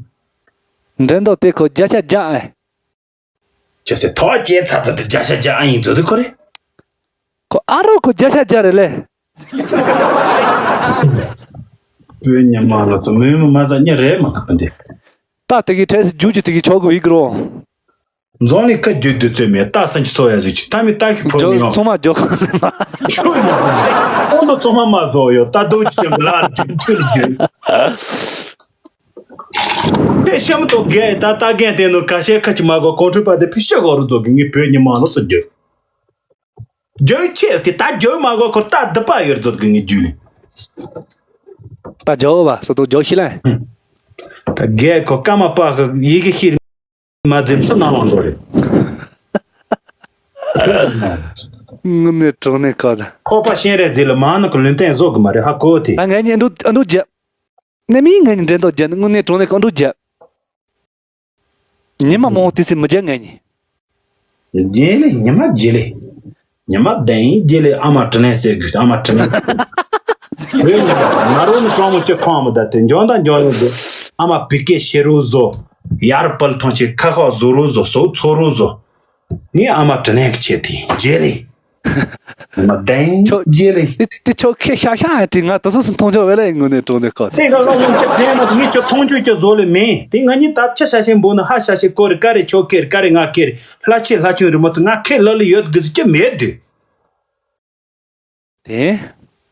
འགྲན་ཟླ་དེ་ཁོ་བརྒྱ་ཆ་བརྒྱ་ཨེ། ཅེས་སེ་ཐོག་བཅད་ཚར་ཚར་དུ་བརྒྱ་ཆ་བརྒྱ་ཨ་ཡིན་ཚོད་དུ་ཁོ་རེད། ཁོ་ཨ་རོགས་ཁོ་བརྒྱ་ཆ་བརྒྱ་རེད་ལེ། བོད་ཉི་མ་ལ་ཚོ་མོས་མོ་མ་ཚ་ཉེ་རེད་མ་ཁ་པ་འདི། ད་དེ་གི་གྲས་སུ་རྒྱུག་རྒྱུ་དེ་གི་ཆོག་གི་བི་གི་རོ། འཛོང་ལི་ཁ་རྒྱུད་དུ་བཙོས་མེད་ལྟ་སང་ཆི་སོ་ཡ་ཟིག་ཆི་ཐ་མི་ལྟ་ཤི་ཕོ་མི་ཡོང་། ཚང་མ་རྒྱོག་ཁོང་དུ་ཚང་མ་མ་བཟོ་ཡོད་ལྟ་རྡོ་ཆི་ཀྱང་གི་ལ་རྒྱུད་དུ་རྒྱུད། དེ་ཤམ་ཏོ་རྒས་ད་ལྟ་རྒན་དེ་ནོ་ཁ་ཤས་ཁ་ཆི་མ་གོ་གོང་ཁྲོས་པ་དེ་ཕི་ཤ་གོ་རུ་རྫོགས་གི་ངའི་བོད་ཉི་མ་ལོ་སུ་རྒྱུད། རྒྱུད་ཆེ་དེ་ད་རྒྱུད་མ་གོ་ཁོ་ལྟ་སྡུད་པ་ཡོད་རྫོགས་གི་ངའི་རྒྱུད་ལི། ད་རྒྱོག་བ་སོ་ཏོ་རྒྱོག་ཤི་ལ། ད་རྒས་ཁོ་ཀ་མ་པ་ཁ་ཡི་གེ་ཤི། མ་འཛེམ་སུ་ནང་ལོག་འགྲོ་རེད། དངོས་གནས་དྲང་གནས་ཁ་ད། ཁོག་པ་ཤེས་རེ་ཟིག་ལ་མ་ནུ་གི་ལུན་ཐེན་བཟོ་གི་མ་རེད་ཧ་གོ་དེ། ད་ངས་ཉན་འགྲོ་ཨ་འགྲོ་རྒྱ། ནས་མིའི་ངས་ཉན་འདྲེན་དོ་རྒྱ་ནི་དངོས་གནས་དྲང་གནས་ཁ་འགྲོ་རྒྱ། ཉི་མ་མང་བོ་དུས་སུ་མི་རྒྱ་ངས་ཉན། རྗེས་ལེ་ཉི་མ་རྗེས་ལེ། ཉི་མ་བདེན་རྗེས་ལེ་ཨ་མ་དྲིན་ལན་གསོས་དགོས་ཨ་མ་དྲིན་ལན། བོད་ཉི་མ་ང་རོ་ནི་གྲོང་མོ་ཅི་ཁོང་མི་ད་དེ་འཇོན་དང་འཇོན་ཡོད་དེ། ཨ་མ་བི་ཀེ་ཤེ་རུ་བཟོ། ཡར་པལ་ཐོང་ཆེ་ཁ་ཁ་བཟོ་རུ་བཟོ་སོ་ཚོ་རུ་བཟོ། ངས་ཨ་མ་དྲིན་ལན་གི་ཆེ་དེ་རྗེས་ལེ། ཉི་མ་བདེན་ཁྱོད་རྗེས་ལེ། དེ་དེ་ཁྱོད་ཁེ་ཤ་ཤ་ཡང་དྲིན་ང་དུ་སོ་སུ་མཐོང་ཆོག་བས་ལ་ཡིན་ངོ་ནས་གྲོང་ནས་ཁོ། དེ་ག་ལོ་ངོ་ཅི་དྲན་མ་ངས་ཁྱོད་མཐོང་ཆོག་ཁྱོད་བཟོ་ལེ་མེད་དེ་ང་གཉིས་ད་ཆ་ཤ་ཤེན་པོ་ནི་ཧ་ཤ་ཤེ་ཀོ་རེ་ཀ་རེ་ཁྱོད་ཁེ་རེ་ཀ་རེ་ང་ཁེ་རེ་ལྷ་ཆེ་ལྷ་ཆུང་རི་མོ་ཚོ་ང་ཁེ་ལ་ལ་ཡོད་དགི་ཟི་ཅི་མེད་དུ། དེ།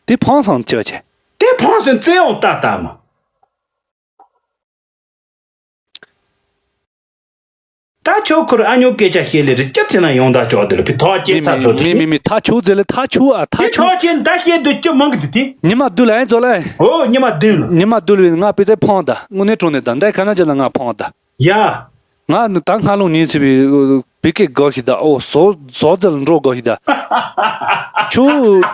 དེ་ཕངས་སང་ཅི་བ་ཆེ། དེ་ཕངས་སང་བཙན་འོང་ལྟ་ལྟ་མ། ད་ཁྱོད་ཁུར་ཨ་ཉོ་སྐད་ཆ་བཤད་ལེ་རི་སྐྱ་ཚེ་ན་ཡོང་ད་ཅོག་དེ་ལ་ཕི་ཐོག་ཅེ་ཚ་ཚོ་དེ་མི་མི་མི་ཐ་ཆུ་ཟེ་ལེ་ཐ་ཆུ་ཨ་ཐ་ཕི་ཆུ། ཐོག་ཅེ་ད་བཤད་དུ་ཅི་མང་གི་དེ་དེ། ཉི་མ་བདུན་ལ་ཨེ་ཚོ་ལ་ཨེ། ཨོ་ཉི་མ་བདུན་ལ། ཉི་མ་བདུན་ལ་ང་པི་ཙེ་ཕང་ད་དངོས་གནས་དྲང་གནས་ད་འདའི་ཁ་ན་ཅི་ལ་ང་ཕང་ད། ཡ། ང་ནི་ད་སྔ་ལུང་ཉིན་ཚེ་བའི་བི་ཀེ་དགོ་ཞིག་ད་ཨོ་ཟོ་ཟོ་ཙེ་ལ་འགྲོ་དགོ་ཞིག་ད། ཆུ།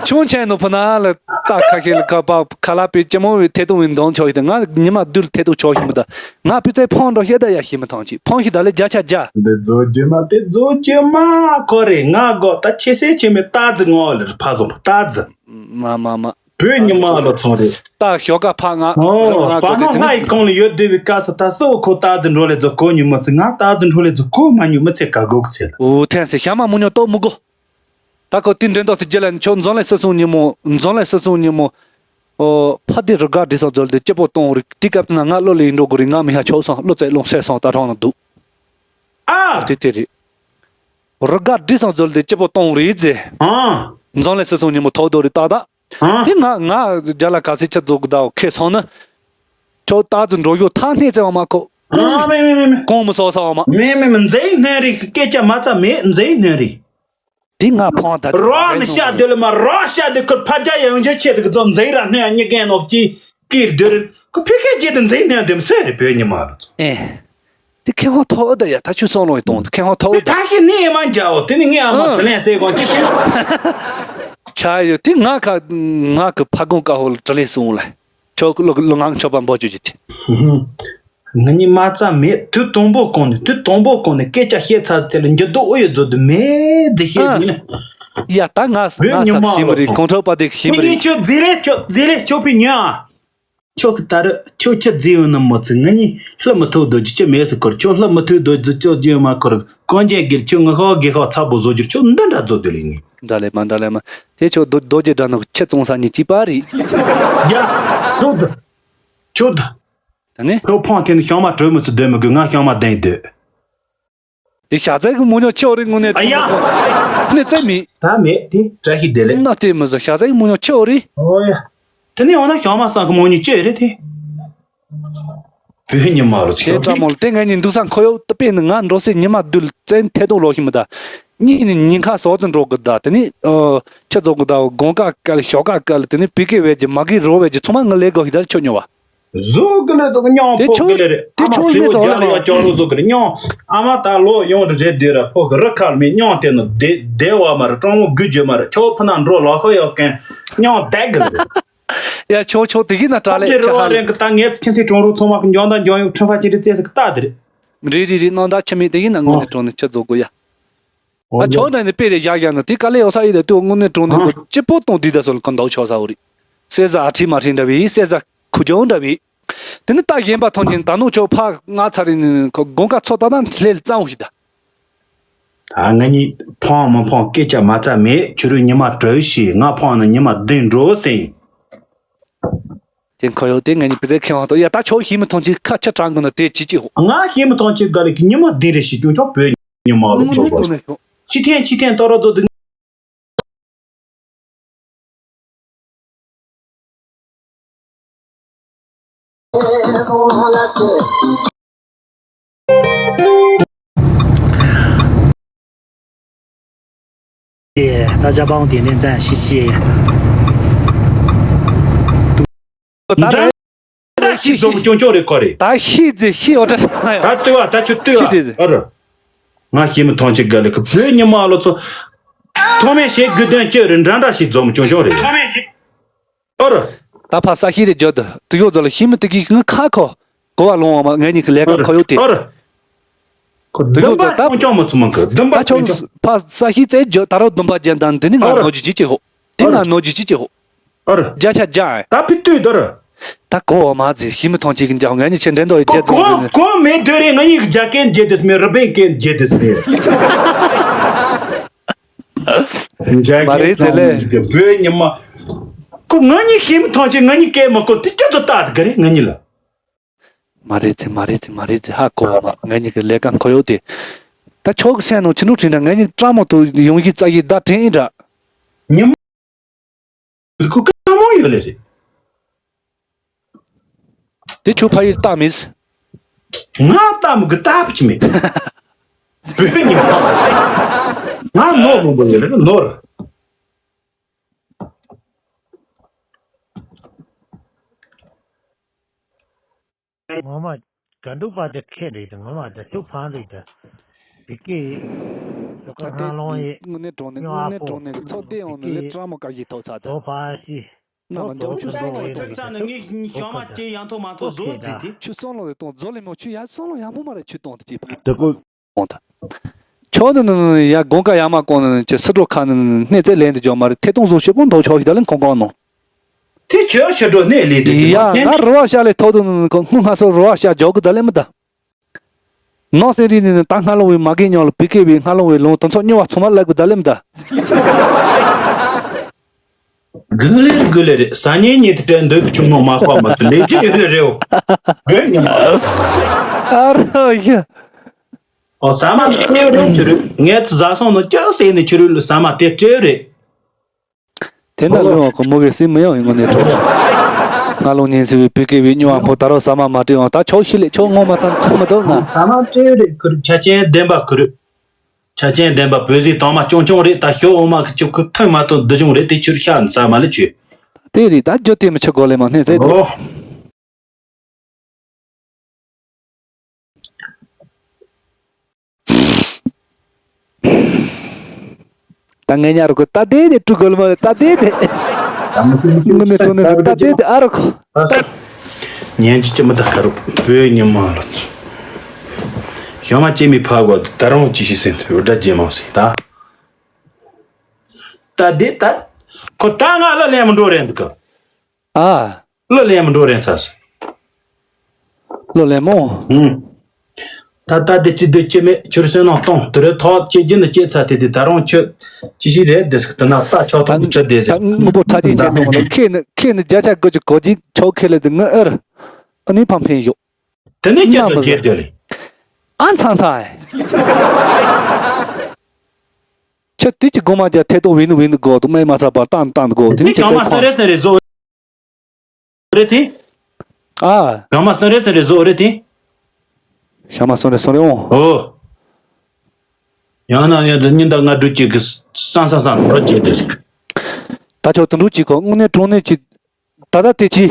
ཆུང་ཆེན་ནོ་ཕུ་ན་ལ་ཏ་ཁ་ཤས་ལ་ཁ་པ་ཁ་ལ་པའི་ཅི་མོ་བའི་ཐེ་ཏུ་བའི་འདོང་ཆོག་ཤི་ད་ང་ཉི་མ་བདུན་ཐེ་ཏུ་ཆོག་ཤི་མི་ད་ང་པི་ཙེ་ཕོང་འགྲོ་ཤེ་ད་ཡ་ཤི་མི་ཐང་ཆི་ཕོང་ཤི་ད་ལེ་བརྒྱ་ཆ་བརྒྱ། འདི་རྫོ་རྒྱུ་མ་དེ་རྫོ་རྒྱུ་མ་ཁོ་རེ་ང་དགོ་ད་ཆེ་སེ་ཆེ་མི་ཏ་ཛི་ངོ་ལ་ཕ་ཟོ་ཏ་ཛི། མ་མ་མ། བོད་ཉི་མ་ལོ་ཚོང་རེད། ད་ཞོགས་ཀ་ཕ་ང་ཨོ་རང་ང་པ་གོ་ནོ་ཚེ་ལྷ་ཡི་གོང་ལ་ཡོད་བསྡད་པའི་སྐབས་སུ་ད་སོ་ཁོ་ཏ་ཛི་འགྲོ་ལེ་རྫོ་གོ་ཉི་མ་ཚེ་ང་ཏ་ཛི་འགྲོ་ལེ་རྫོ་གོ་མ་ཉི་མ་ཚེ་ག་གོ་གི་ཚེ་ལ། ཨོ་ཐན་སེ་ཞ་མ་མུ་ཉོ་ཏོ་མུ་གོ། ད་ཁོ་དེ་འདྲེན་ཏོ་དེ་རྒྱ་ལ་ནི་ཆོ་འཛོམས་ལེ་སི་སུང་ཉི་མོ་འཛོམས་ལེ་སི་སུང་ཉི་མོ། ཨོ་ཕ་དེ་རུ་དགའ་བྲིས་སོང་ཛོལ་དེ་སྐྱིད་པོ་གཏོང་རིག་དེ་སྐབས་དེ་ན་ང་བློ་ལེ་ཡིན་འགྲོ་གོ་རིག་ང་མི་ཧ་ཆོག་སོང་བློ་ཚད་ལོང་སེ་སོང་ད་གྲོང་ན་འདུག་ཨ། དེ་དེ་རེད། རུ་དགའ་བྲིས་སོང་ཛོལ་དེ་སྐྱིད་པོ་གཏོང་རིག་ཟེ། ཨ། འཛོམས་ལེ་སི་སུང་ཉི་མོ་ཐོག་དོ་རིག་ཏག་ཏག་ཨ། དེ་ང་ང་རྒྱ་ལ་ག་སེ་ཆ་རྫོགས་གི་ད་ཁེ་སོང་ན། ཁྱོད་ཏ་ཛི་འགྲོ་ཡོད་ཐ་སྣེ་བཙལ་བ་མ་ཁོ། ཨ་མེ་མེ་མེ་མེ། གོང་མི་སོ་སོ་བ་མ། མེ་མེ་མེ་མཛེས་སྣོན་རིག་སྐད་ཆ་མ་ཚ་མེད་མཛེས་སྣོན་རིག་དེ་ང་ཕང་ད་རོགས་ནི་ཤ་དེ་ལ་མ་རོགས་ཤ་དེ་ཁོ་ཕ་རྒྱ་ཡང་འཇོ་ཆེ་དེ་གི་ཚོ་མཛེས་ར་སྣོན་གཉིས་ཀའི་ནོག་ཅི་ཀིར་དེ་རིན་ཁོ་ཕི་ཁེ་རྗེ་དེ་མཛེས་སྣོན་དེ་མ་སེ་རེ་བོད་ཉི་མ་རུ་ཚོ། ཨེ། དེ་ཁེ་ཧོ་ཐོ་ཨོ་ད་ཡ་ད་ཆུ་སོང་ལོ་ཡི་དོང་དེ་ཁེ་ཧོ་ཐོ་ཨོ་ད། ད་ཤི་ནི་ཨེ་མ་འཇའ་འོ་དེ་ནི་ངས་ཨ་མ་ཨ། དྲི་ལན་ཟེར་གོང་ཅི་ཤི། ཆ་ཡོད་དེ་ང་ཁ་ང་གི་ཕ་གོང་ཀ་ཧོ་ལ་དྲི་ལན་སོང་ལ། ཁྱོད་ལོ་ལོ་ངང་ཆོག་པ་འབོ་བཅུ་ཅི་དེ། ང་གཉིས་མ་རྩ་མེད་དུས་དང་པོ་གོང་ནས་དུས་དང་པོ་གོང་ནས་སྐད་ཆ་བཤད་ཚར་དེ་ལ་འགྱུར་ལྡོག་ཨོ་ཡོད་རྫོ་དུ་མེད་དེ་བཤད་ཨ། ཡིན། ཡ་ད་ང་བོད་ང་ཉི་ས་མ་ཤི་མི་ལོ་རེད་ཚོ་གོང་ཁྲོ་པ་དེ་ཤི་མི་ངེད་རེད། ཁྱོད་རྫི་རེད་ཁྱོད་རྫི་རེད་ཁྱོད་ཕི་ཉོ་ཨ། ཁྱོད་ཀྱི་ད་རུ་ཁྱོད་ཁྱི་རྫི་ཡོད་ན་མོ་ཚི་ང་གཉིས་ལྷི་མི་ཐུག་རྡོ་རྗེ་ཁྱི་མེད་སུ་འཁོར་ཁྱོད་ལྷི་མི་ཐུག་རྡོ་རྗེ་ཁྱོད་རྗེ་མ་འཁོར་གོན་ཇེ་གིར་ཁྱོད་ངི་ཧོ་གི་ཧོ་ཚ་པོ་བཟོ་རྒྱུར་ཁྱོད་འདི་འདྲ་བཟོ་དུ་ལི་ངེ། འདྲ་ལེ་མ་འདྲ་ལེ་མ་དེ་ཁྱོད་རྡོ་རྡོ་རྗེ་འདྲ་ནོ་ཁྱི་བཙོང་ས་ཉི་གཅིག་པ་རེད། ཡ། ཁྱོད་ད། ཁྱོད་ད། ད་ནི། ཁྱོད་ཕང་ཐེན་ཤང་མ་གྲོས་མི་ཚུ་སྡོད་མི་དགོས་ང་ཤང་མ་བདེན་སྡོད། དེ་ཞག་ཚའི་གི་མོ་ཉོ་ཆེ་བ་རེད་དངོས་གནས་ཨ་ཡ། དངོས་གནས་རྩེ་མི། ད་མེད་དེ་བཀྲ་ཤིས་བདེ་ལེགས། ན་དེ་མི་ཟ་ཞག་ཚའི་གི་མོ་ཉོ་ཆེ་བ་རེད། ཨོ་ཡ། དེ་ནས་འོ་ན་ཤང་མ་སང་གི་མོ་ཉོ་ཆེ་རེད་དེ། བོད་ཉི་མ་རུ་དེ་ཆེ་ཙམ་མོ་ལ་དེ་ངས་ཉིན་འདུག་ས་འཁོར་ཡོད་དེ་དཔེ་ནི་ང་འགྲོ་སའི་ཉི་མ་བདུན་བཙན་ཐེ་གཏོང་ལོག་ཤི་མི་ད། གཉིས་ནི་ཉིན་ཁ་སོགས་ཙམ་འགྲོ་གི་ད་དེ་ནི། ཆུ་རྫོགས་གི་ད་དགོང་ཀ་སྐལ་ཞོགས་ཀ་སྐལ་དེ་ནི་བི་ཀེ་བས་ཀྱི་མ་གི་རོ་བས་ཀྱི་ཚང་མ་ངི་ལས་དགོས་ཤི་ད་ཆོ་ཉོ་བ། བཟོ་གི་ལས་བཟོ་གི་མྱོང་དེ་ཕོ་ཆུ་གི་ལས་རེད། དེ་ཨ་མ་ཆུ་སེའུ་ལས་བཟོ་རྒྱ་ལ་ལ་ཡ་ལ་ཅོག་རུ་བཟོ་གི་རེད་མྱོང་། ཨ་མ་ད་ལོ་ཡོང་རེ་རེད་དེ་ར་ཕོ་གི་རི་ཁར་མེད་མྱོང་དེ་ནི་བདེ་བདེ་བ་མ་རེད་སྤྲང་མོ་དགུ་བརྗོད་མ་རེད་ཁྱོ་ཕུ་ན་འགྲོ་ལོ་ཁོ་ཡོད་མཁན་མྱོང་བསྡད་གི་རེད། ཡ་ཆོ་ཆོ་དེ་གི་ན་དྲ་ཕོ་ལས་གི་ཆ་རོ་ཧ་ལས། རེད་གི་ད་ངས་ཚེ་ཁྱིམ་མཚེས་གྲོང་རུ་ཚང་མ་གི་འཇོན་ད་འཇོན་ཡོད་ཁྲིམས་ཧྥ་ཅི་རི་རྩེ་སི་གི་ད་དེ་རེད། རེད་རེད་རེད་ནང་ད་ཆི་མེད་དེ་གི་ན་དངོས་ནས་གྲོང་ནས་ཆི་རྫོགས་དགོས་ཡ། ཨ་ཆོག་ན་ནི་དཔེ་རེ་བཞག་བཞག་ན་དེ་དཀའ་ལས་ཡོད་ས་ཡིན་ད་དུས་དངོས་གནས་དྲང་གནས་ཨ། གོ་སྤྱི་པོ་གཏོང་དུས་ད་སོལ་གོ་འདོགས་ཆོག་ས་འོ་རེད། གསེར་བཟའ་ཨ་ཁྲིད་མ་ཁྲིད་འདྲ་བའི། གསེར་བཟའ་ཁུ་རྒྱང་འདྲ་བའི། དེ་ནི་ད་གཞན་པ་ཐམས་ཅད་ད་ནུབ་ཕྱོགས་ཕར་ང་ཚ་རིང་ནི་དགོང་ཁ་ཚོ་ད་ད་ལྷེ་ལ་གཙང་བོ་ཞིག་ད། ད་ང་གཉིས་ཕངས་མི་ཕངས་སྐད་ཆ་མ་རྩ་མེད། ཁྱོད་རང་ཉི་མ་དྲུག་ཤི། ང་ཕངས་ན་ཉི་མ་བདུན་འགྲོ་ཟེར། དེ་ཁོ་ཡོད་དེ་ང་གཉིས་བི་ཟེ་ཁེ་ཝང་དོ་ཡ། ད་ཆོག་ཤི་མི་ཐོང་ཅིག་ཁ་ཆ་དྲང་གི་ན་དེ་ཅི་ཅི་ཧོ། ང་ཤི་མི་ཐོང་ཅིག་ག་ལེ་གི་ཉི་མ་བདུན་རེ་ཤི་ཀྱང་ཆོག་བོད་ཉི་མ་ལ་ཆོག་གོ། ཕྱི་ཐེངས་ཕྱི་ཐེངས་ཏོ་རོ་ཙོ་དེ། ད་ཇ་པང་དེ་ནས་འཛིན་ཤི་ཤི། ད་རེད། ད་ཤི་འཛོམས་ཀྱོང་ཀྱོང་རེད་ཁོ་རེད། ད་ཤི་ཟེ་ཤི་འོ་ད་ཡ། ད་ལྟོས་བ་ད་ཁྱོད་ལྟོས་བ། ཨ་རོ། ང་ཤི་མི་ཐོང་ཅིག་ག་ལེ་གི་བོད་ཉི་མ་ལོ་ཚོ། ཐོག་མེད་ཞེ་དགུ་དོན་གཅོད་རེད། འདྲ་འདྲ་ཞིག་འཛོམས་ཀྱོང་ཀྱོང་རེད། ཨོ་ར། ད་ཕ་ས་ཤི་རེ་བརྗོད་དུ་དུ་ཡོད་ཟོ་ལ་ཤི་མི་དུ་གི་ངི་ཁ་ཁོ་གོ་བ་ལོང་བ་མ་ངའི་ཉི་ཁི་ལས་ཀ་ཁོ་ཡོད་དེ། ཨོ་ར། ཁོ་དུ་ཡོད་ཟོ་ད་ཀྱོང་ཀྱོང་མ་ཚུ་མང་གི་དུམ་པ་ད་ཆོག་ཀྱོང་ཀྱོང་། ཕ་ས་ཤི་ཙེ་བརྗོད་ད་རོ་དུམ་པ་ཅན་དང་དུ་ནི་ང་ཨོ་ར། ནོ་ཇི་ཅི་ཅི་ཧོ། དེ་ང་ནོ་ཇི་ཅི་ཅི་ཧོ། ཨོ་ར། བརྒྱ་ཆ་བརྒྱ། ད་ཕི་ཏུས་ད་ར། ད་གོ་བ་མ་ཟི་ཤི་མི་ཐོང་ཅིག་གི་འཇག་ངའི་ཉི་ཆེ་འདྲེན་དོ་ཡི་རྒྱལ་ཁོ་ཙུང་གི་ནི། ཁོ་མེད་དུས་རེད། ང་གཉིས་ཀྱི་རྒྱ་སྐད་བརྗེད་དུས་མེད། རི་པིན་སྐད་བརྗེད་དུས་མེད། མ་རེད་ཟེར་ལེ། བོད་ཉི་མ། ཁོ་ང་གཉིས་ཤི་མི་ཐོང་ཅིག་ང་གཉིས་སྐད་མ་གོ་དེ་སྐྱོ་ཚོ་ལྟ་དགའ་རེད་ང་གཉིས་ལ། མ་རེད་ཟེར་མ་རེད་ཟེར་མ་རེད་ཟེར་ཧ་གོ་བ་མ་ང་གཉིས་ཀྱི་ལས་ཀ་འཁོར་ཡོད་དེ། ད་ཆོག་གི་སེམས་ནང་ཆི་འདུག་དྲིན་དྲ་ང་གཉིས་ཀྲ་མོ་དུ་ཡོང་གི་རྩ་གི་བརྡ་དྲན་ཡིན་འདྲ། ཉི་མ། ཁོ་དཀའ་མོ་ཡོད་ལེ་རེད། དེ་ཆུ་ཕ་ཡུལ་རྟགས་མིན། ང་རྟགས་མི་དགོས་རྟགས་པ་ཅི་མེད། བོད་ཉི་མ། ང་ནོར་མང་པོ་ཡོད་ལེ་ནོར། ངོ་མ་དགའ་འདུག་པ་དེ་ཁེ་རེད་དེ་ངོ་མ་དེ་ཐུག་ཕང་རེད་དེ། བི་ཀེ་ཡིས་ལོ་ཀ་སྔ་ལོང་ཡིས། དངོས་གནས་གྲོང་ནས་དངོས་གནས་གྲོང་ནས་ཚོགས་སྡེ་ཡོང་ནས་ལས་ཀྲ་མོ་བཀའ་བཞིན་ཐོག་ཚ་དེ། ནམ་འཇོག་ཆུ་སོང་ལོག་ཐོག་ཚ་ནས་ངས་ཞོགས་མ་ཅེ་ཡང་ཐོག་མ་ཐོག་བཟོ་རྫི་དེ། ཆུ་སོང་ལོག་ཐོག་བཟོ་ལེ་མོ་ཆུ་ཡ་སོང་ལོག་ཡང་མོ་མ་རེད་ཆུ་གཏོང་དེ་ཅེས་པ། དེ་ཀོ། འོང་ད། ཆོག་ནི་ནི་ནི་ཡ་དགོང་ཀ་ཡ་མ་གོང་ནི་ནི་ཅི་སི་འགྲོ་ཁ་ནི་ནི་སྣེ་རྩེ་ལེན་དུ་འཇོག་མ་རེད། ཐེ་གཏོང་བཟོ་ཤེས་པོ་འདོག་ཆོག་ཤི་ད་ལེན་ཁོང་ཁོང་ནོ། དེ་ཆོག་ཤི་འགྲོ་སྣེ་ལེན་དུ་ཡ་ང་རུ་བ་ཤ་ལེ་ཐོག་ཏུ་ནི་ནི་ཁོང་སྔུ་སྔ་སོ་རུ་བ་ཤ་འཇོག་གི་ད་ལེན་མི་ད། ནོ་སེ་རི་ནི་ནི་ད་སྔ་ལོ་བའི་མ་གེ་ཉོ་ལ་བི་ཀེ་བའི་སྔ་ལོ་བའི་ལུང་དུ་ཚོ་སྨྱོ་བ་ཚོ་མ་ལག་གི་ད་ལེན་མི་ད། གུ་ལེར་གུ་ལེར་རེད། ས་ཉིན་ཉིད་དུ་དྲན་འདོད་པའི་ཆུང་ངུ་མ་དཔའ་མ་ཚུལ་ལས་ཀྱི་ཡོད་ལེ་རེའོ། གོས་ཉམས། ཨ་རོ་ཡ། ཨོ་ཟ་མ་སྤྲེའུ་རེད་ཆུ་རུད། ངས་ཚོ་ཟ་སོང་ནོ་ཅག་ཟེར་ནས་ཆུ་རུད་ལ་ཟ་མ་དེ་སྤྲེའུ་རེད། དེ་ན་ལོས་བ་ཁོ་མོ་གི་སྲིད་མི་ཡོང་ཡིན་ངོ་ནས་གྲོགས། ང་ལོ་ཉིན་ཚེ་བའི་བུ་སྐལ་བའི་སྨྱོ་བ་ཕོ་ད་རོ་ཟ་མ་མ་སྤྲེའུ་ཡོང་ད་ཆོག་ཤི་ལེ་ཆོག་ངོ་མ་ཚང་ཆག་མི་འདུག་ང་། ཟ་མ་སྤྲེའུ་རེད་ཁུ་རུད་ཆ་ཅན་བདེན་པ་ཁུ་རུད། ཆ་ཅན་བདེན་པ་བོད་ཟིག་དང་མ་ཀྱོང་ཀྱོང་རེད། ད་ཞོ་འོ་མ་གི་ཅུ་ཁུ་ཐོན་མ་ཐོན་འདི་བྱུང་རེད། དེ་ཆུར་ཤ་ཟ་མ་ལེ་ཆུ། དེ་རེད་ད་རྒྱུ་དེ་མི་ཆུ་གོ་ལེ་མ་སྣེ་ཚེ་དེ། ཨོ། ད་ངས་ཉར་གོ་ད་དེ་དེ་ཀྲུ་གོ་ལེ་མ་ད་དེ་དེ། ད་མི་ཤི་མི་ཤི་ངུ་ནས་ཀྲུ་ནས་ད་དེ་དེ་ཨ་རོ་ཁོ། ཉན་ཅི་ཅི་མི་ད་ཁ་རུ་བོད་ཉི་མ་ལ་ཚོ། ཞོ་མ་ཅི་མི་ཕ་གོ་ད་རང་ཅི་ཤི་སེན་ཐུ་ད་ཇེ་མང་སི་ད། ད་དེ་ད། ཁོ་ད་ང་ལ་ལན་མི་འགྲོ་རེད་འདུག་ག་ཨ། ལ་ལན་མི་འགྲོ་རེད་ཚ་སི། ལོ་ལེ་མོ། ཧུམ། ད་ལྟ་དེ་ཅི་དེ་ཅི་མེད་ཁྱོད་སེམས་ནང་གཏོང་དུ་རེ་ཐོག་ཅི་ཅི་ནི་ཅི་ཚ་དེ་དེ་ད་རུང་ཁྱོད་ཅི་ཞིག་རེད་དེ་སི་དེ་ན་ལྟ་ཆོག་ཐོག་གི་ཁྱོད་དེ་ཟེར། དངོས་པོ་ཁྲ་ཅིག་ཅན་དུ་མ་ནོ་ཁེ་ནི་ཁེ་ནི་བརྒྱ་ཆ་དགུ་ཅུ་གོ་ཅིག་ཆོག་ཁེ་ལེ་དེ་ངི་ཨེར། ཨ་ནི་ཕམ་ཕན་ཡོད། དེ་ནི་ཁྱོད་དུ་རྒྱལ་དེ་ལེ། ཨ་ཚང་ཚང་ཨེ། ཁྱོད་དེ་ཅི་གོ་མ་རྒྱ་ཐེ་ཏོ་བིན་བིན་གོ་དུ་མེ་མ་ཚ་པར་ཏང་ཏང་གོ་དེ་ནི་ཁྱོད་ཚེ་ཁོང་། རེད་དེ། ཨ། གང་མ་སང་རེད་སང་རེད་བཟོ་རེད་དེ། ཞག་མ་སང་རེད་སང་རེད་འོང་། ཨོ། ཡང་ན་ཡང་དུ་ཉིན་ཟླ་ང་འགྲོ་ཅིག་གི་སང་སང་སང་རོ་བྱེད་དེ་ཞིག་ད་ཆོག་དུ་འགྲོ་ཅིག་གོ་དངོས་གནས་དྲང་གནས་ཀྱི། ད་ལྟ་དེ་ཅི།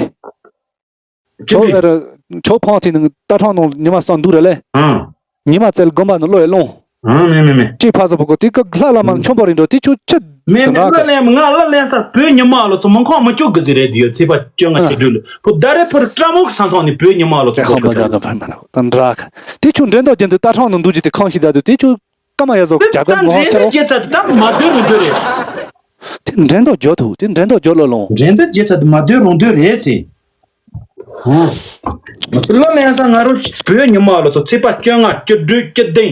ཆོག་ཨ་ར། ཆོག་ཕང་ཐི་ནང་ད་ཁྲང་ནང་ཉི་མ་སང་འདུག་ར་ལེ། ཨང་། ཉི་མ་བཙལ་དགོན་པ་ནང་ལོ་ཡི་ལོང་། ཨང་མེ་མེ་མེ། ཅིག་ཕ་ས་པོ་གོ་དེ་ཀ་ལྷ་ལ་མ་ཆོམ་པ་རིན་འགྲོ་དེ་ཆུ་ཆུ། མེ་མེ་ལ་ལེ་ང་ལ་ལེ་ས་བོད་ཉི་མ་ལོ་ཚོ་མང་ཁོག་མི་ཅོག་གི་ཟི་རེད་དེ་ཡོད་ཚེ་པ་ཅོ་ང་ཆེ་འགྲུལ་ཕུ་ད་རེ་ཕུར་བཀྲ་མོ་གི་ས་ཚང་ནི་བོད་ཉི་མ་ལོ་ཚོ་ཁོ་གི་ཟི་རེད། ད་འདྲ་དེ་ཆུ་འདྲེན་དོ་རྒྱན་དུ་ད་ཁྲང་ནང་འདུག་ཅི་དེ་ཁང་ཞིག་ད་དུ་དེ་ཆུ་ཀ་མ་ཡ་ཟོ་ཇ་ག་མོ་ཧ་ཆེ་རོ། ད་མ་འདོད་མི་འདོད་རེད། དེ་འགྲན་ཟླ་རྒྱག་ཐུབ། དེ་འགྲན་ཟླ་རྒྱག་ལ་ལོང་། འགྲན་ཟླ་རྒྱག་ཚར་དུས་མ་སྡོད་རུང་སྡོད་རེད་ཟེར། ང་ཚོ་གླུ་ལེན་ས་ང་རང་བོད་ཉི་མ་ལོ་ཚོ་ཚེས་པ་བཅོ་ལྔ་བཅུ་དྲུག་བཅུ་བདུན་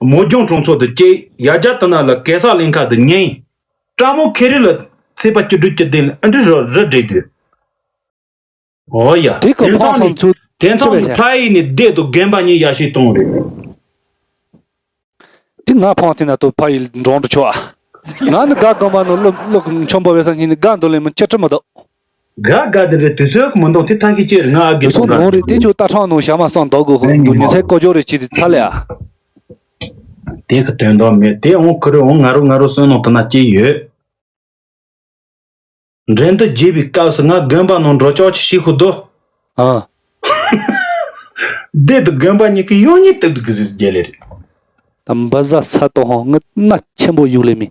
མོ་རྒྱང་གྲོང་ཚོ་དུ་སྐྱེས། ཡ་རྒྱ་དུ་ན་ལ་གེ་སར་གླིང་ཁ་དུ་ཉན། སྤྲ་མོ་ཁེ་རི་ལ་ཚེས་པ་བཅུ་དྲུག་བཅུ་བདུན་ལ་ཨ་འདྲི་རོ་རི་བྲིས་དུས། ཨོ་ཡ། དེ་ག་དེང་ཕོ་སང་ནི་ཚུ་དེང་སང་ནི་ཕ་ཡི་ནི་སྡེ་དུ་རྒན་པ་གཉིས་ཡ་ཤི་གཏོང་རེད། དེ་ང་ཕང་དེ་ན་ཏོ་ཕ་ཡི་འགྲོང་དུ་ཆོག་ཨ། ང་ནི་དགའ་དགོན་པ་ནོ་ལོ་ལོ་ཆོམ་པོ་བེ་ས་ཉིན་ནི་དགའ་འདོ་ལེ་མི་ཅི་ཁྲི་མི་འདུག་དགའ་དགའ་དེ་རེད། དུས་ཚོད་མི་འདུག་དེ་ཐང་ཤི་ཅེར་ང་ཨ་དགེ་དུ་སོང་ནོ་རེད། དེ་ཆོ་ལྟ་ཁྲང་ནོ་ཞག་མ་སང་འདོག་གོ་ཧོ་ཉི་ཚེ་ཀོ་ཇོ་རེ་ཅི་དེ་ཚ་ལེ་ཨ། དེ་གི་དོན་དག་མེད། དེ་འོང་ཁུ་རེ་འོང་ང་རོ་ང་རོ་སོན་ནོ་དུ་ན་ཅི་ཡོད། འགྲན་བསྡུར་བརྗེས་པའི་སྐབས་སུ་ང་དགོན་པ་ནང་འགྲོ་ཆོག་ཅི་ཞིག་ཤོད་དོ། ཨ། སྡེ་དང་དགོན་པ་གཉིས་ཀྱི་ཡོང་ཉིད་ལྟ་བུ་གི་ཟིག་རྒྱལ་ལེ་རེད། ད་འབའ་ཟ་ས་ཏོ་ཧོ་ངི་སྣ་ཆེན་པོ་གཡུག་ལེ་མི།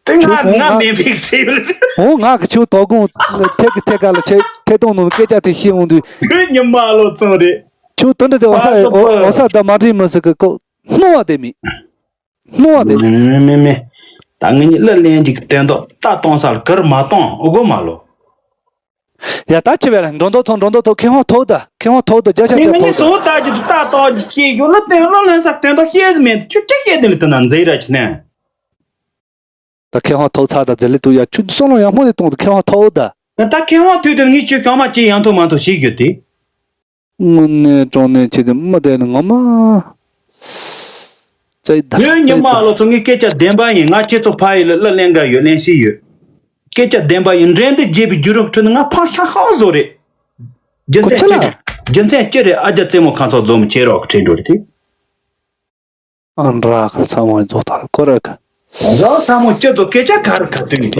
དེ་ང་ཁྱོད་ང་ང་མེད་པའི་ཁྲེལ་ཡོད་རེད། འོ་ང་གི་ཁྱོད་དོ་དགོང་ཐད་ཀི་ཐད་ཀ་ལ་ཆེ་ཐད་གཏོང་ནང་སྐད་ཆ་དེ་ཤེས་འོང་དུས། དུས་ཉི་མ་ལོ་ཚང་རེད། ཁྱོད་དོན་འདྲ་དེ་འོ་ས་པ་སོ་པ། འོ་ས་ད་མ་འདྲེས་མི་སྲིད་གི་ཀོ་སྣང་བ་དེ་མི། སྣང་བ་དེ། མེ་མེ་མེ་མེ། ད་ངེད་གཉིས་གླུ་ལེན་གྱི་སྟོན་ཐོག་ལྟ་གཏོང་ས་ལ་གུར་མ་གཏོང་ཨོ་གོ་མ་ལོ། ཡ་ད་ཆི་བས་ལ་འགྲོ་མདོ་ཐོག་འགྲོ་མདོ་ཐོག་ཁེ་ཧོ་ཐོག་ད་ཁེ་ཧོ་ཐོག་ད་རྒྱ་ཆ་མི་ཆ་ངེད་ཐོག་གཉིས་ད། སོ་ལྟ་གྱི་ལྟ་གཏོང་གྱི་སྐྱེས་ཞོར་གླུ་སྟོན་གླུ་ལེན་ས་སྟོན་ཐོག་ཤེས་ཟི་མེད་ཁྱོད་ཅི་ཤེས་དེ་ལ་དེ་ན་མཛེས་ར་ཆི་ནས། ད་ཁེ་ཧོ་ཐོག་ཚ་ད་ཛེ་ལི་ཏུ་ཡ་ཁྱོད་སོ་ལོ་ཡ་མོ་དེ་གཏོང་ད་ཁེ་ཧོ་ཐོག་ད། ད་ཁེ་ཧོ་ཐུག་དེ་ངས་ཁྱོད་ཤོག་མ་ཅི་ཡང་ཐུག་མ་ཐུག་ཤེས་རྒྱུ་དེ། དངོས་གནས་དྲང་གནས་ཆེ་དེ་མི་དེ་ནི་ངོ་མ། བཙལ་ད་བོད་ཉི་མ་བཙལ་ད། ལོ་ཚོ་ངའི་སྐད་ཆ་བདེན་པ་ཡིན། ང་ཁྱེད་ཚོ་ཕ་ཡུལ་ལ་གླུ་ལེན་ག་ཡོད་ལེན་ཤེས་ཡོད། སྐད་ཆ་བདེན་པ་ཡིན། འགྲན་བསྡུར་བརྗེས་པའི་བརྒྱུད་རིམ་ཁྲོད་ནས་ང་ཕ་ཤ་ཧ་བཟོ་རེད། རྒྱུ་མཚན་ཁོ་ཅི་ལ། ཅི་རེད། རྒྱུ་མཚན་ཅི་རེད། ཨ་རྒྱ་རྩེད་མོ་ཁང་ཚོ་འཛོམས་ཁྱེད་རོགས་ཁྲིད་འགྲོ་རེད་དེ། ཨ་འདྲ་གི་ཚ་མོ་རྫོགས་ཐག་ཁོ་ར་གི། རང་ཚ་མོ་ཁྱེད་ཚོ་སྐད་ཆ་ག་རེ་ག་དུས་ནས་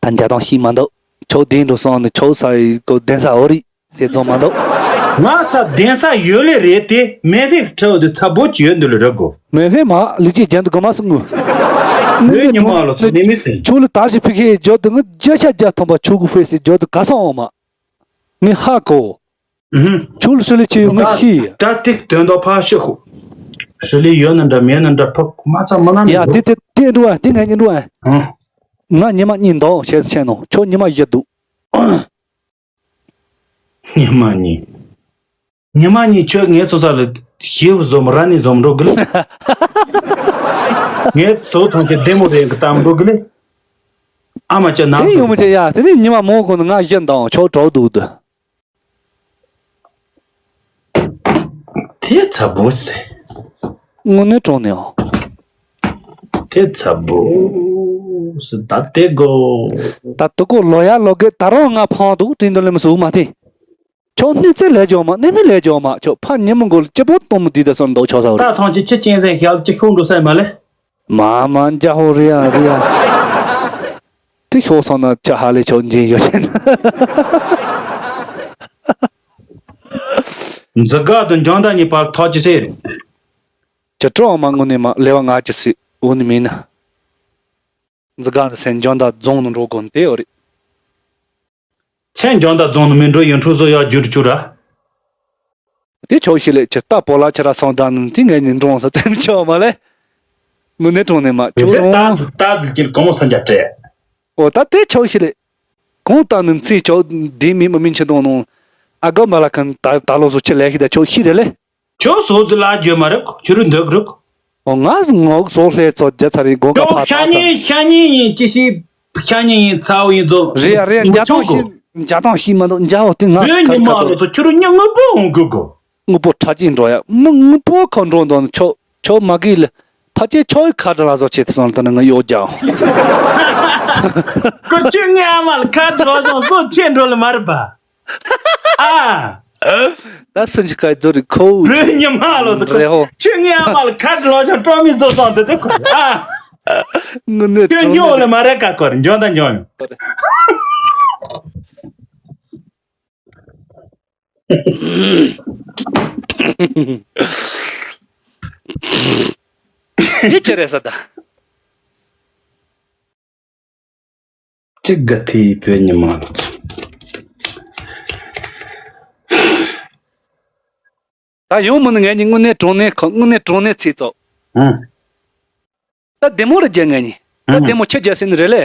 དེ། ད་འཇའ་དང་ཤི་མ་འདུག་ཁྱོད་བདེན་འགྲོ་སོང་ནས་ཁྱོད་ས་ཡི་གོ་བདེན་ས་འོ་རི། དེ་ཚོ་མ་འདུག་ང་ཚ་གདན་ས་ཡོད་ལེ་རེད་དེ་མེ་ཕིག་ཁྲ་བོ་དེ་ཚ་བོ་ཅི་ཡོད་འདུག་ལེ་ར་གོ། མེ་ཕིག་མ་ལི་ཅི་ཇན་དུ་གོ་མ་སུ་ངུ། ལོས་ཉི་མ་ལོ་ཚ་ནི་མི་སེ། ཆུ་ལི་ད་ཞི་ཕི་ཁེ་ཇོ་དུ་ངུ་ཇ་ཤ་ཇ་ཐོམ་པ་ཆུ་གུ་ཕེ་སི་ཇོ་དུ་ག་སོང་འོ་མ། ངི་ཧ་གོ། ཆུ་ལི་ཧྲི་ལི་ཆི་ཡོ་ངི་ཤི། ད་ཏིག་དོན་དོ་ཕ་ཤི་ཧུ། ཧྲི་ལི་ཡོད་ན་འདྲ་མེད་ན་འདྲ་ཕོག་མ་ཚ་མ་ན་མི་ཡ་དེ་དེ་དེ་འགྲོ་ཨ་དེ་ངས་ཉི་འགྲོ་ཨ། ང་ཉི་མ་གཉིས་འདུག་བྱས་ཆེ་ནོ་ཁྱོད་ཉི་མ་བཞི་འདུག་ཉི་མ་གཉིས། ཉི་མ་གཉིས་ཁྱོད་ངའི་ཚོ་ས་ལ་ཞེའུ་ཟོམ་ར་ནི་ཟོམ་འགྲོ་གི་ལེ། ངའི་ཚོ་ཐང་ཆེ་བདེ་མོ་རེ་གི་གཏམ་འགྲོ་གི་ལེ། ཨ་མ་ཅག་ནང་དེ་ཡོང་མི་ཚོ་ཆེ་ཡ་དེ་ནི་ཉི་མ་མོ་གོ་ནི་ང་བཞི་འདང་ཆོག་གྲོགས་འདུག་ཏུ། དེ་ཚ་བོ་སེ། དངོས་གནས་དྲང་གནས་ཨོ། དེ་ཚ་བོ་སེ་ད་དེ་གོ། ད་དུ་གོ་ལོ་ཡ་ལོ་གེ་ད་རང་ང་ཕང་འདུག་དྲིན་དུ་ལེ་མི་སུ་མ་དེ། ཁྱོད་སྣེ་རྩེ་ལས་ཇོ་མ་སྣེ་མི་ལས་ཇོ་མ་ཁྱོད་ཕ་ཉི་མ་མགོ་ལ་སྐྱི་པོ་གཏོང་མི་དུས་ད་སོང་འདོག་ཆོག་ས་རེད། ད་ཐང་ཆེ་ཆི་ཅན་ཟན་ཤལ་ཅི་ཤོང་འགྲོ་ས་མ་ལེ། མ་མ་འཇའ་ཧོ་རི་ཡ་རི་ཡ། དེ་ཤོག་སོང་ན་ཅ་ཧ་ལེ་ཆོག་འཇིན་ཡོད་ཤེ་ན། འཛི་ག་དང་འཇང་ད་གཉིས་བར་ཐག་ཅི་སེ་རེད། ཅི་སྤྲོ་མ་དངོས་གནས་མ་ལེ་བ་ང་ཅི་སྲིད་འུ་ནི་མིན་ན། འཛི་ག་ནི་སེན་འཇང་ད་རྫོང་ནང་འགྲོ་དགོས་ནི་དེ་ཡོད་རེད། མཚན་འཇོན་དང་རྫོང་ནི་མི་འགྲོ་ཡིན་འཕྲོ་བཟོ་ཡག་རྒྱུ་རུ་བཅུག་ར། དེ་ཆོག་ཤི་ལེ་ཁྱི་རྟ་པོ་ལ་ཁྱི་ར་སང་ད་ནི་དེ་ངས་ཉིན་གྲོང་ས་ཙེམ་ཆོག་མ་ལེ། མི་ནི་གྲོང་ནས་མ་ཁྱོད་རོང་། ད་ད་ཟིལ་གྱིན་གོང་མོ་སང་རྒྱ་སྤྲད། འོ་ད་དེ་ཆོག་ཤི་ལེ། གོང་ད་ནི་ཚེ་ཆོག་འདི་མི་མི་མིན་ཆེ་དོང་ནོ། ཨ་གོ་མ་ལ་ཁན་ད་ད་ལོ་སོ་ཆི་ལེ་ཤི་ད་ཆོག་ཤི་རེ་ལེ། ཁྱོད་སོ་ཙི་ལ་བརྗོད་མ་རེད། ཁྱོད་རུ་འདོད་རུག་ཨོ་ང་ངོག་སོ་ལྷས་ཚོ་རྒྱ་ཚ་རིང་སྒོ་ཀ་ཁྱོད་ཕ་ཤ་ཚ་ཉེ་ཤ་ཉེ་ཡིན་ཅི་ཤི་ཤ་ཉེ་ཡིན་ཚ་བོ་ཡིན་ཚོ། རེད་ཡ་རེད་ཡ། འཇའ་ཐང་ཤི་འཇའ་ཐང་ཤི་མ་འདུག་འཇའ་བོ་དེ་ང་བོད་ཉི་མ་ལོ་ཚོ་ཁྱོད་རུ་ཉ་དངུལ་པོ་འོང་དགོས་གོ། དངུལ་པོ་ཁྲ་ཅིག་འགྲོ་ཡ་མི་དངུལ་པོ་ཁ་འགྲོ་འདོན་ཆོ་ཆོ་མ་གི་ལ་ཕ་ཆེ་ཆོ་ཡི་ཁ་འགྲོ་ལ་བཟོ་ཆེ་ཚོ་ལ་ད་ནི་ང་གཡོག་རྒྱག་ཁོ་ཁྱོད་ངའི་ཨ་མ་ལ་ཁ་འགྲོ་བཟོ་སོ་ཆེ་འགྲོ་ལ་མ་རེད་པ། ཨ། ད་སུན་ཅི་ཀའི་རྫོ་རི་ཁོ། བོད་ཉི་མ་ལོ་ཚོ་ཁོ། རེ་ཧོ། ཁྱོད་ངའི་ཨ་མ་ལ་ཁ་འགྲོ་བཞིན་སྤྲོ་མི་བཟོ་སྟངས་དེ་དེ་ཁོ། ཨ། དངོས་གནས་ཁྱོད་དྲང་སྙོག་གནས་ལ་མ་རེད་ཀ་ཀོར་འཇོན་ད་འཇོན་ཡོང་། དེ་ཅི་རེད་ས་ད། གཅིག་དགའ་ཐེ་བོད་ཉི་མ་ལོ་ཚོ། ད་ཡོང་མིན་ངས་ནི་དངོས་གནས་དྲང་གནས་ཁོ་དངོས་གནས་དྲང་གནས་ཚིག་ཚོ། ཨང་། ད་བདེ་མོ་རེ་རྒྱལ་ངས་ནི། ད་ལྟད་མོ་ཁྱི་རྒྱལ་ཟེར་ནི་རེད་ལེ།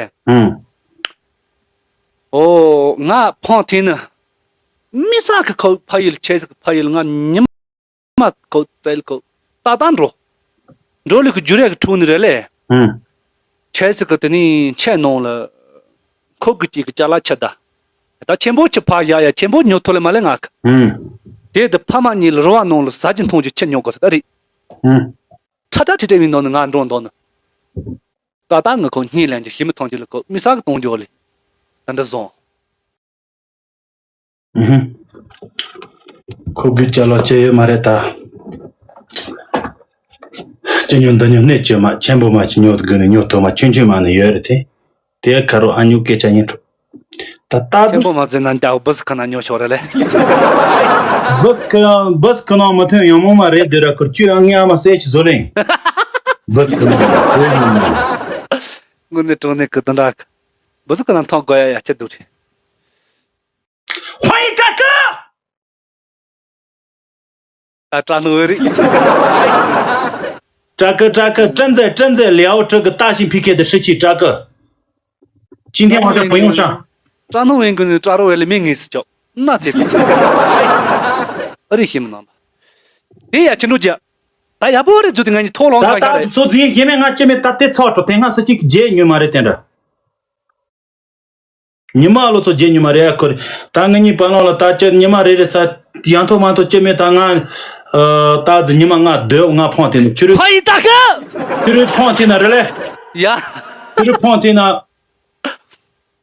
ཨོ། ང་ཕོང་ཐེངས་ནི། མི་ས་གི་ཁོ་ཕ་ཡུལ་ཆེ་ས་གི་ཕ་ཡུལ་ང་ཉི་མ་ཁོ་བཙལ་ཁོ་ཏག་ཏག་འགྲོ། འགྲོ་ལི་ཁོ་རྒྱུ་རེ་གི་འཁྲུག་ནི་རེད་ལེ། ཆེ་ས་གི་དེ་ནི་ཆེ་ནང་ལ་ཁོ་གི་ཅིག་གི་ཅ་ལག་ཁྱི་ད། ད་ཆེན་པོ་ཁྱི་ཕ་ཡ་ཡ་ཆེན་པོ་ཉོ་ཐུབ་ལེ་མ་ལེ་ང་གི། དེ་དུ་ཕ་མ་གཉིས་ལ་རོ་བ་ནང་ལ་ཟ་གྱི་འཐུང་གྱི་ཁྱི་ཉོ་དགོས་ས་ད་རེད། ཁྲ་ཁྲ་ཁྲི་ཁྲི་མིན་འདོག་ནི་ང་འགྲོ་འདོག་ནི། ད་ལྟ་ང་ཁོ་གཉིད་ལེན་གྱི་ཤི་མི་ཐོང་གྱི་ལ་ཁོ་མི་ས་གི་གཏོང་རྒྱུ་ལི། ད་འདི་བཟུང་། ཁོ་གི་ཅ་ལག་ཅི་ཡོད་མ་རེད་ད། ཅི་ཉོ་འདི་ཉོ་གནས་ཅི་མ་ཆེན་པོ་མ་ཅི་ཉོ་དགོས་ནི་ཉོ་ཐོ་མ་ཆུན་ཆུན་མ་ནི་ཡོད་རེད་དེ། དེ་ཁ་རོ་ཨ་ཉོ་སྐད་ཆ་ཉན་འགྲོ། ད་ད་ཆེན་པོ་མ་ཟེར་ན་འདྲ་བོ་བུ་སི་ཁ་ན་ཉོ་ཤོག་རེད་ལེ། བུ་སི་ཁ་བུ་སི་ཁ་ན་མ་ཐོན་ཡང་མོ་མ་རེད་དེ་ར་ཁུར་ཅུ་ཨ་ངའི་ཨ་མ་སེ་ཆི་བཟོ་ལེ། བུ་སི་ཁ་ན་དངོས་གནས་དྲང་གནས་ཀི་དོན་དག་བུ་སི་ཁ་ན་ཐང་དགོས་ཡ་ཡ་ཁྱི་འདུག་རེད། 欢迎大哥。 ད་སྐྲ་ནོ་བེ་རི། 大哥，大哥，正在正在聊这个大型PK的事情，大哥。今天晚上不用上。 སྐྲ་ནོ་བེ་གི་ནི་སྐྲ་རོ་བེ་ལི་མི་ངེས་སུ་ཅོག་ན་ཚེ་ཨ་རི་ཤི་མི་ནང་པ། དེ་ཡ་ཆི་འགྲོ་རྒྱ། ད་ཡ་པོ་རེ་ཛུ་དེ་ང་ཉི་ཐོ་ལོང་ད་ཁ་ད་རེ། སོ་ཛིན་ཡེ་མེ་ང་ཅི་མེ་ད་དེ་ཚོ་ཏོ་དེ་ང་སི་ཅིག་རྗེས་ཉོས་མ་རེད་དེ་འདྲ། ཉི་མ་ལོ་ཚོ་རྗེས་ཉི་མ་རེད་ཨ་ཁོ་རེ། ད་ང་གཉིས་བར་ལོང་ལ་ད་ཅི་ཉི་མ་རེ་རེ་ཚ་ཡང་ཐོག་མ་ཐོག་ཅི་མེད་ད་ང་ད་ཟི་ཉི་མ་ང་སྡོད་ང་ཕོང་དེ་ན་ཆུ་རུ། 欢迎大哥。 ཆུ་རུ་ཕོང་དེ་ན་རེ་ལེ། 呀。 ཆུ་རུ་ཕོང་དེ་ན་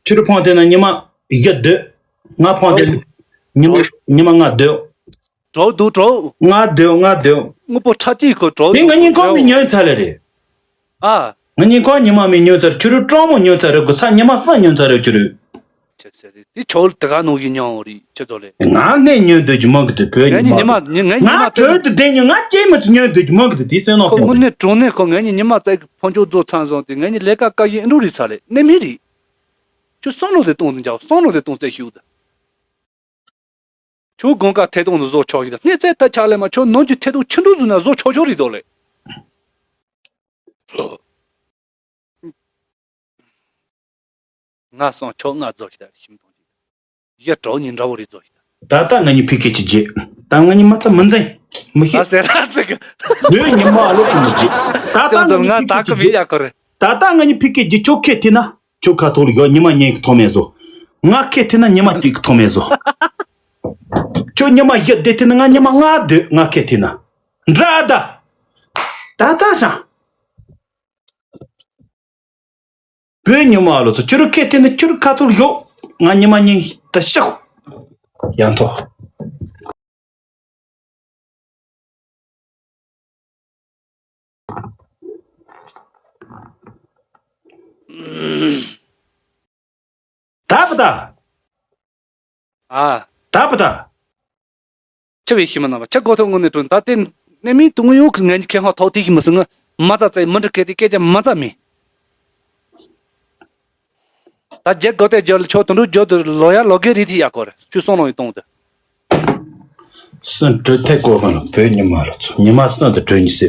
ཆུ་རུ་ཕོང་དེ་ན་ཉི་མ་བཞི་སྡོད་ང་ཕོང་དེ་ན་ཉི་མ་ཉི་མ་ང་སྡོད། 找堵找。 ང་སྡོད་ང་སྡོད། 我不差几个找。 དེ་ང་གཉིས་ཀོང་མི་ཉོས་ཚ་ལེ་རེད། 啊。 ང་གཉིས་ཀོང་ཉི་མ་མི་ཉོས་ཚར་ཆུ་རུ་ཀྲོང་མོ་ཉོས་ཚར་རེད་གོ་ས་ཉི་མ་སང་ཉོས་ཚར་རེད་ཆུ་རུ། ཆེ་ཟེར་རེད་དེ་ཆོལ་དེ་ག་ནང་གི་ཉོ་རེད་ཆེ་ཚོ་ལེ། ང་ནས་ཉོས་འདོད་ཀྱི་མང་གི་དེ་བོད་ཉི་ཉི་མ་མ་ཉི་ང་ཉི་མ་ང་བོད་དུ་བསྡད་ཉོ་ང་སྐྱེས་མི་ཚོ་ཉོས་འདོད་ཀྱི་མང་གི་དེ་དེ་སོན་ནོ་ཁོ་དངོས་གནས་དྲང་གནས་ཁོ་ངས་ཉི་ཉི་མ་ཙག་གི་ཕོན་ཆོག་རྫོགས་ཚང་སོང་དེ་ངས་ཉི་ལས་ཀ་བཀའ་ཡིན་འགྲོ་རེད་ཚ་ལེ་གནས་མི་རེད། ཁྱོད་བསམ་བློ་དེ་གཏོང་དུ་འཇགས་བསམ་བློ་དེ་གཏོང་ཚད་ཤིག་ད། ཁྱོད་དགོང་ཁ་ཐད་གཏོང་དུ་བཟོ་ཆོག་གི་ད་སྣེ་རྩེ་ད་ཆག་ལས་མ་ཁྱོད་ནོར་གྱི་ཐད་གཏོང་ཆུ་འགྲོ་བཟོ་ན་བཟོ་ཆོག་ཆོག་རེད་དོ་ལེ། ང་སོང་ཆོག་ང་རྫོགས་ཤི་ད་ཤིམ་གཏོང་གི་ཡ་གྲོགས་ཉིན་འདྲ་བོ་རེད་རྫོགས་ཤི་ད། ད་ལྟ་ང་གཉིས་ཕི་ཁེ་ཅི་རྗེས་ད་ང་གཉིས་མ་ཚ་མི་འཛིན་མི་ཤེས། ཨ་ཟེར་ར་ཟེར་གི། ལོས་ཉི་མ་ལོ་ཆུང་མི་རྗེས་ད་ལྟ་ཅང་ང་ཅང་ང་ད་གཉིས་ཕི་ཁེ་ཅི་གི་མི་རྗེས། ཡ་གོ་རེད། ད་ལྟ་ང་གཉིས་ཕི་ཁེ་རྗེས་ཁྱོད་ཁེ་ཐི་ན་ཁྱོད་ཁ་ཐོག་ལ་ཡོད་ཉི་མ་ཉན་གི་ཐོག་མེད་བཟོ། ང་ཁེ་ཐི་ན་ཉི་མ་གཅིག་གི་ཐོག་མེད་བཟོ། ཁྱོད་ཉི་མ་བཞི་བསྡད་ཐི་ན་ང་ཉི་མ་ལྔ་སྡོད་ང་ཁེ་ཐི་ན། འདྲ་ད། ད་ད་ཤང་། བོད་ཉི་མ་ལོ་ཚོ་ཁྱོད་རུ་ཁེ་ཐི་ན་ཁྱོད་རུ་ཁ་ཐོག་ལ་ཡོད་ང་ཉི་མ་ཉན་ད་ཤག་ཡང་ཐོག་ད་བུ་ད། ཨ། ད་བུ་ད། ཆི་བའི་ཤི་མ་ན་བ་ཆི་གོ་ཐོག་ངོ་ནས་དྲུང་ད་ལྟའི་གནས་མིན་དུ་ངོ་ཡོང་གི་ངན་གྱི་ཁེ་ཧང་ཐོག་དེ་ཤི་མི་སྲིད་ངི་མ་རྩ་རྩ་ཡི་མི་འདྲི་སྐད་དེ་སྐད་ཆ་མ་རྩ་མེད། ད་རྒྱལ་གོ་དེ་རྒྱལ་ཆོག་དུ་འགྲོ་རྒྱལ་དུ་ལོ་ཡ་ལོ་གེ་རི་ཐི་ཡ་གོ་རེ་ཆུ་སོང་ལོང་ཡི་གཏོང་དུ། སུན་གྲོས་ཐད་གོ་ག་ལ་བོད་ཉི་མ་རུ་ཚོ་ཉི་མ་སུན་དུ་གྲོས་ཉི་སེ།